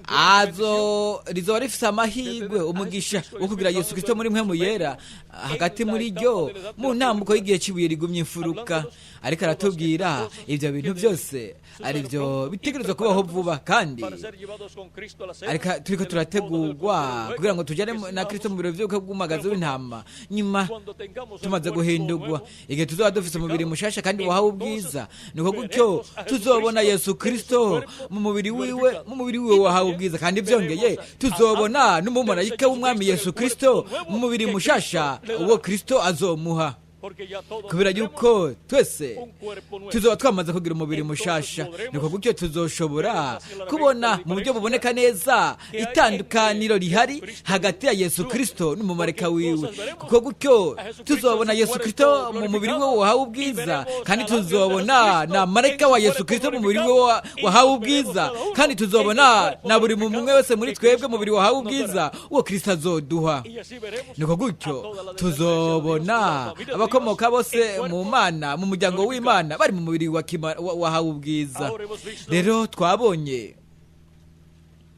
azo rizoba rifise amahirwe, umugisha wo kugira Yesu Kristo muri mwe muyera hagati muri ryo mu ntambuko y'igihe cy'ibuye rigumye imfuruka. Ariko aratubwira ibyo bintu byose aribyo bitegerezwa kubaho vuba, kandi para ser llevados con Cristo a la cena ariko turiko de la boda del turategurwa Cordero kugira ngo Luego, tujane que na Kristo mu sigamos birori vy'ubukwe bw'umwagazi w'intama nyuma cuando tengamos el tumaze cuerpo guhindurwa, nuevo, igihe tuzaba dufise umubiri mushasha kandi wahawe ubwiza. Niko gutyo tuzobona Yesu Kristo mu mubiri wiwe, mu mubiri wiwe wahawe ubwiza. Kandi byongeye tuzobona n'umumarayika w'umwami Yesu Kristo mu mubiri mushasha uwo Kristo azomuha, porque ya todos kubera tendremos yuko twese un cuerpo nuevo. tuzoba twamaze kugira umubiri mushasha. Niko gutyo tuzoshobora kubona mu buryo buboneka neza itandukaniro rihari hagati ya Yesu Kristo n'umumarayika wiwe, kuko gutyo tuzobona Yesu Kristo mu mubiri we wahawe ubwiza, kandi tuzobona na marayika wa Yesu Kristo mu mubiri we wahawe ubwiza, kandi tuzobona na buri mumwe wese muri twebwe mubiri wahawe ubwiza uwo Kristo azoduha. Y así veremos Niko gutyo a toda la descendencia de Dios, tuzobona a la familia de abakomoka Dios, bose en mu cuerpo Mana, mu muryango w'Imana, bari mu mubiri wahawe ubwiza. Ahora hemos visto Rero twabonye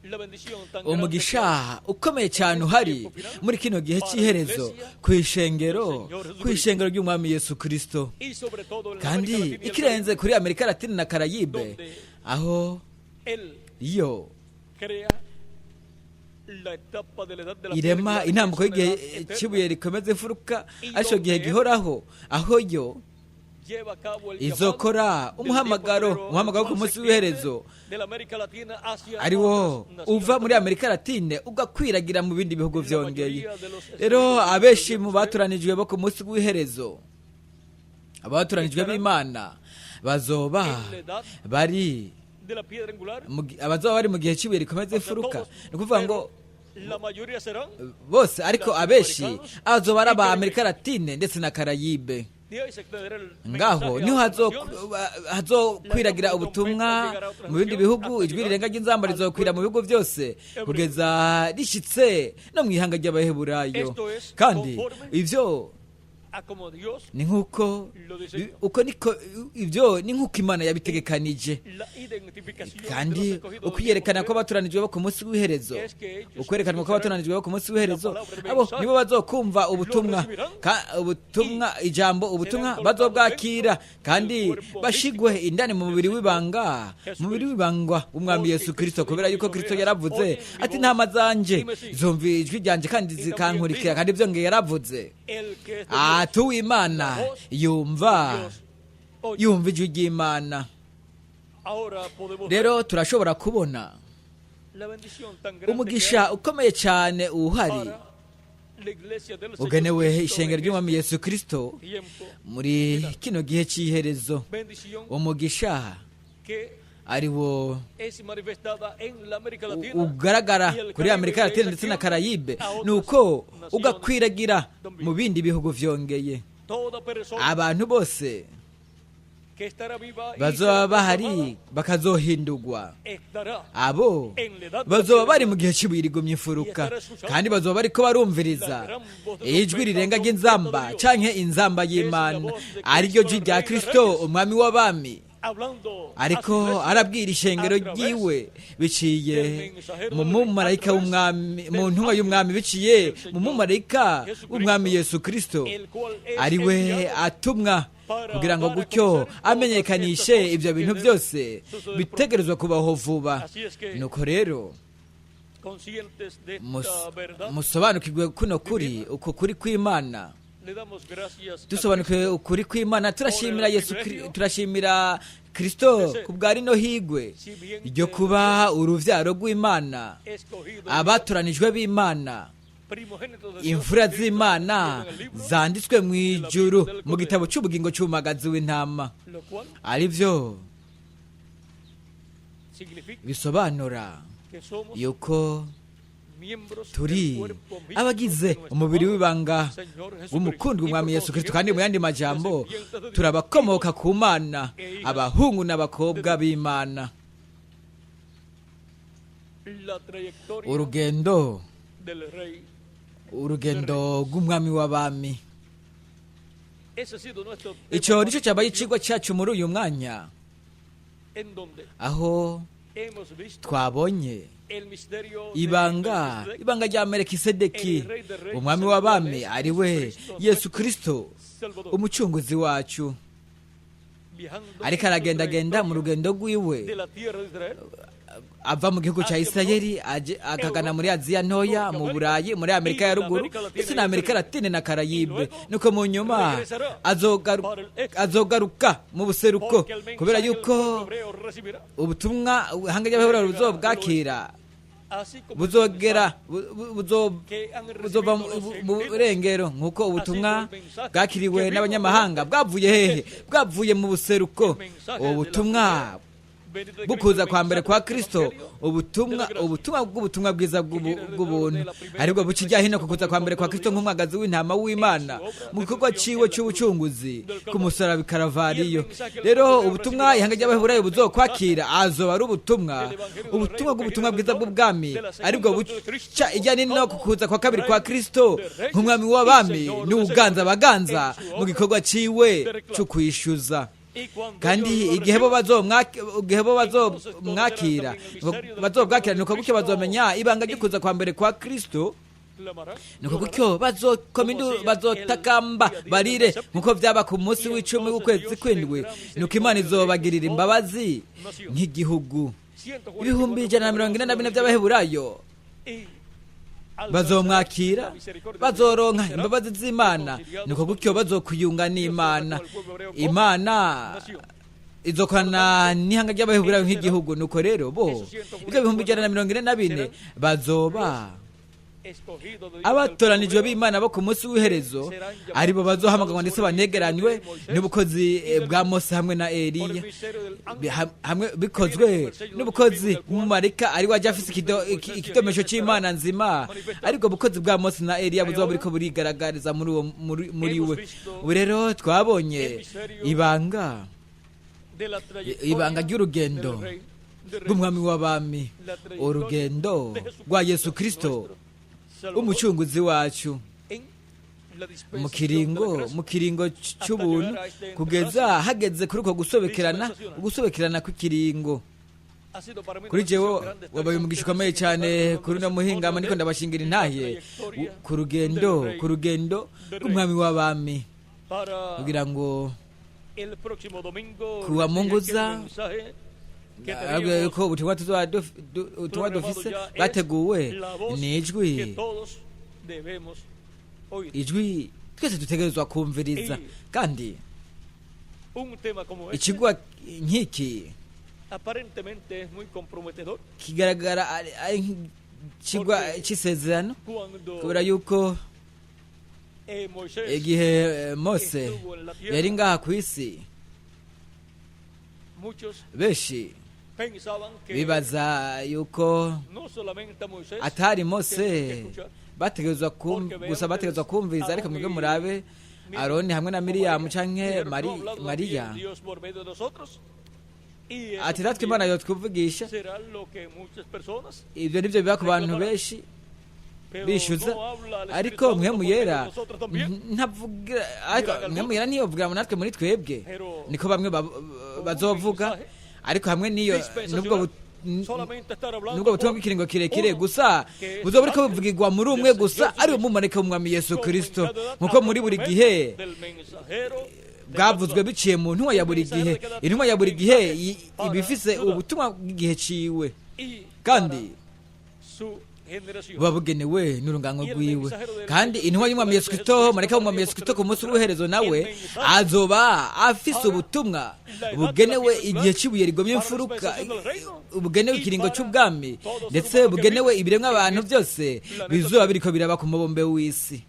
la bendición tan grande que hay umugisha ukomeye cyane uhari muri kino gihe cy'iherezo ku ishengero, ku ishengero ry'umwami Yesu Kristo, y sobre todo en la kandi América Latina y el ikirenze Caribe, kuri Amerika Latine na Karayibe, aho Él iyo crea la etapa de la edad de la irema piedra, intambuko que es una y'igihe edad eterna, cy'ibuye rikomeza imfuruka, aricyo gihe gihoraho, aho yo lleva a cabo el izokora llamado del umuhamagaro, tiempo umuhamagaro wo ku al munsi serpiente w'iherezo de la América Latina hacia ari wo otras uva muri naciones. Amerika Latine ugakwiragira mu bindi bihugu vyongeye. Rero abenshi mu batoranijwe bo ku munsi w'iherezo, abatoranijwe b'Imana, bazoba bari de la piedra angular, abazoba bari mu gihe cy'ibuye rikomeza o sea, imfuruka, todos, ni ukuvuga ngo pero la mayoría serán bose, ariko abenshi azoba ari aba Amerika Latine ndetse na Karayibe. de ahí se extenderá el Ngaho mensaje a niho otras naciones. hazokwiragira ubutumwa mu bindi bihugu, ijwi rirenga ry'inzamba rizokwira mu bihugu byose kugeza rishyitse no mu ihanga ry'abaheburayo. Kandi ibyo A como Dios ni nk'uko uko niko ibyo ni nk'uko Imana yabitegekanije. la identificación de Kandi los escogidos del ukwiyerekana tiempo kw'abatoranijwe bo ku munsi w'iherezo, ukwerekanwa kw'abatoranijwe bo ku munsi w'iherezo, abo nibo bazokumva ubutumwa, ubutumwa ijambo, ubutumwa bazobwakira kandi bashigwe indani mu mubiri w'ibanga, mu mubiri w'ibangwa w'umwami Yesu Kristo, kubera yuko Kristo yaravuze ati intama zanje zumva ijwi ryanje kandi zikankurikira. Kandi byongeye yaravuze el que es de Dios, ati uw'Imana yumva Dios oye. yumva ijwi ry'Imana. Ahora podemos Rero turashobora kubona ver la bendición tan grande que umugisha hay ukomeye cyane uhari para la iglesia del Señor ugenewe Cristo ishengero en ry'umwami Yesu Kristo este tiempo. muri kino gihe cy'iherezo, Bendición umugisha que ari wo es manifestada en la América Latina ugaragara y el kuri Caribe Amerika y Latine de ndetse na aquí Karayibe, a otras ni uko naciones ugakwiragira también. mu bindi bihugu vyongeye. Toda persona Abantu bose que estará viva y bazoba será bahari transformada, bakazohindurwa estará abo bazoba bari mu gihe cy'ibuye rigumye imfuruka kandi bazoba bariko barumviriza ijwi rirenga ry'inzamba canke inzamba y'Imana, ariryo jwi rya Kristo umwami w'abami, hablando a su ariko iglesia arabwira ishengero ryiwe biciye mu mumarayika w'umwami, mu ntumwa y'umwami, biciye mu mumarayika w'umwami Yesu Kristo, el cual es ari we enviado atumwa kugira ngo gutyo amenyekanishe ibyo bintu byose bitegerezwa kubaho vuba. Nuko rero conscientes de esta verdad, musobanukirwe kuno kuri, uko kuri kw'Imana. le damos gracias a Dusobanukiwe ukuri kw'Imana, turashimira Yesu turashimira Kristo ku bwa rino higwe ryo kuba uruvyaro rw'Imana, escogido abatoranijwe b'Imana, primogénito de Dios, imfura escrito z'Imana en el libro, zanditswe mu ijuru mu gitabo cy'ubugingo cy'umagazi w'intama, lo cual arivyo significa bisobanura que somos yuko miembros del turi cuerpo místico abagize de nuestro umubiri amado w'ibanga Señor Jesucristo. w'umukundwa Y umwami por Yesu Kristo. Kandi mu yandi majambo, descendientes de Dios, turabakomoka ku Mana, abahungu n'abakobwa b'Imana. La trayectoria Urugendo del rey. urugendo rw'umwami w'abami. Ese ha sido nuestro tema Ico nico cyabaye icigwa cyacu muri uyu mwanya, en donde aho hemos visto twabonye el misterio de ibanga Melquisedec, ibanga rya Melikisedeki, umwami w'abami, ari we Yesu Kristo Salvador, umucunguzi wacu, viajando ariko en su aragendagenda mu trayectoria rugendo rwiwe de la tierra de Israel ava mu gihugu cya Isirayeli akagana muri Aziya ntoya, mu Burayi, muri Amerika ya ruguru ndetse na Amerika Latine na Karayibe. Nuko mu nyuma azogaruka mu buseruko, porque el mensaje kubera del yuko pueblo hebreo recibirá, ubutumwa ihanga ry'Abaheburayo buzobwakira así como el buzogera mensaje que han buzova recibido los mu gentiles, burengero, nk'uko ubutumwa bwakiriwe n'abanyamahanga bwavuye hehe? Bwavuye mu buseruko. Ubutumwa venida de bukuza Cristo, kwa mbere kwa mensaje del Kristo, Evangelio ubutumwa ubutumwa bw'ubutumwa bwiza bw'ubuntu, aribwo buca ijya hino ku kuza kwa mbere kwa Kristo nk'umwagazi w'intama w'Imana mu gikorwa ciwe c'ubucunguzi ku musaraba i Karavariyo. Rero ubutumwa ihanga ry'Abaheburayo buzokwakira azoba ari ubutumwa ubutumwa bw'ubutumwa bwiza bw'ubwami, aribwo buca ijya nino ku kuza kwa kabiri kwa Kristo nk'umwami w'abami n'uganza abaganza mu gikorwa ciwe co kwishyuza. y cuando Kandi ellos lo igihe bo reciban, igihe bo bazomwakira, bazobwakira, nuko gutyo bazomenya ibanga ryo kuza kwa mbere kwa Kristo. clamarán, Nuko gutyo bazokoma induru, bazotakamba barire, nkuko vyaba ku munsi w'icumi w'ukwezi kw'indwi. Nuko Imana izobagirira imbabazi nk'igihugu. 144,000 by'Abaheburayo y bazomwakira, bazoronka imbabazi z'Imana. Nuko gutyo bazokwiyunga n'Imana. Imana izokorana n'ihanga ry'Abaheburayo nk'igihugu. Nuko rero bo ibyo 144,000 bazoba escogido de Dios abatoranijwe del pueblo b'Imana bo ku munsi w'iherezo, aribo bazohamagarwa ndetse banegeranywe n'ubukozi bwa Mose hamwe na por el Eliya, misterio del ángel hamwe bikozwe n'ubukozi bw'umumarayika ari we ajya afise ikidomesho c'Imana nzima, ariko bukozi bwa Mose na Eliya buzoba buriko burigaragariza muri uwo muri we. Ubu rero twabonye ibanga de la trayectoria ibanga ry'urugendo del rey de reyes, rw'umwami w'abami, la trayectoria urugendo de Jesucristo, rwa Yesu Kristo nuestro Salvador, umucunguzi wacu, en la mu dispensación de la kiringo gracia. mu kiringo c'ubuntu, kugeza hageze kuri uko gusobekerana, ugusobekerana kw'ikiringo. Ha sido para mí Kuri una jewe bendición grande estar wabaye con umugisha ustedes ukomeye en cyane esta tarde kuri uno muhingamo, ndiko ndabashingira intahe trayectoria ku rugendo del rey ku rugendo rw'umwami w'abami, para kugira ngo el próximo domingo kuwa les dije que Munguza, el mensaje que abwira teníamos yuko ubutumwa tuzoba ubutumwa programado dufise ya es bwateguwe la voz ni ijwi que todos debemos oír. ijwi twese dutegerezwa kumviriza. Kandi Un tema como este ikigwa nk'iki aparentemente es muy comprometedor kigaragara ari nk'ikigwa c'isezerano, cuando kubera yuko Moisés igihe Mose estuvo en la tierra, yari ngaha ku isi, muchos benshi pensaban que bibaza yuko no solamente a Moisés atari Mose tenían que escuchar, bategerezwa gusa bategerezwa kumviriza, ariko mwebwe murabe Aroni hamwe na Miriyamu canke Mariya, ati natwe Imana yotwuvugisha. Ibyo nibyo biba ku bantu benshi bishyuza, ariko mwe muyera ntavuga, ariko mwe muyera ntiyovugira ngo natwe muri twebwe, niko bamwe bazovuga. Ariko hamwe n'iyo nubwo butumwa bw'ikiringo kirekire gusa buzoba buriko buvugirwa muri umwe gusa, ari umumarayika w'umwami Yesu Kristo, nkuko muri buri gihe bwavuzwe biciye mu ntumwa ya buri gihe. Intumwa ya buri gihe iba ifise ubutumwa bw'igihe ciwe, kandi buba bugenewe n'urungango rwiwe. Kandi intumwa y'umwami Yesu Kristo, marayika w'umwami Yesu Kristo ku munsi w'iherezo, nawe azoba afise ubutumwa bugenewe igihe cy'ibuye rigomye imfuruka, bugenewe ikiringo cy'ubwami, ndetse bugenewe ibiremwa abantu byose bizoba biriko biraba ku mubumbe w'isi.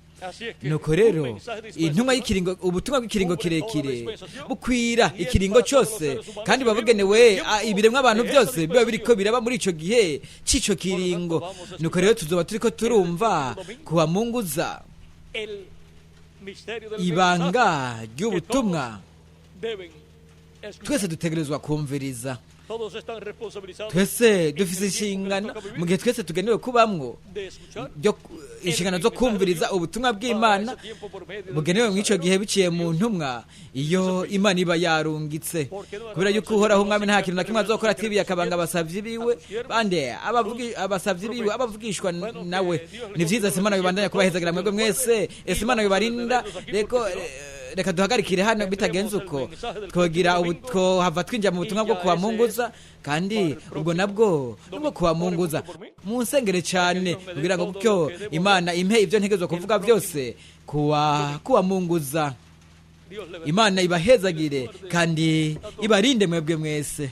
Nuko rero intumwa y'ikiringo, ubutumwa bw'ikiringo kirekire bukwira ikiringo cyose, kandi buba bugenewe ibiremwa abantu byose biba biriko biraba muri ico gihe c'ico kiringo. Nuko rero tuzoba turiko turumva kubamunguza ibanga ry'ubutumwa twese dutegerezwa kumviriza. Twese dufise inshingano mu gihe twese tugenewe kubamwo inshingano zo kumviriza ubutumwa bw'Imana bugenewe mu ico gihe biciye mu ntumwa iyo Imana iba yarungitse. Kubera yuko Uhoraho umwami nta kintu na kimwe azokora atibiye akabanga abasavyi biwe, bande abasavyi biwe abavugishwa nawe. Ni vyiza, se Imana bibandanya kubahezagira mwebwe mwese, ese Imana bibarinda. Reko reka duhagarikire hano, bitagenze uko twogira twohava twinjira mu butumwa bwo kubamunguza, kandi ubwo nabwo nubwo kubamunguza. Munsengere cyane kugira ngo gutyo Imana impe ibyo ntegerezwa kuvuga byose kubamunguza. Imana ibahezagire kandi ibarinde mwebwe mwese.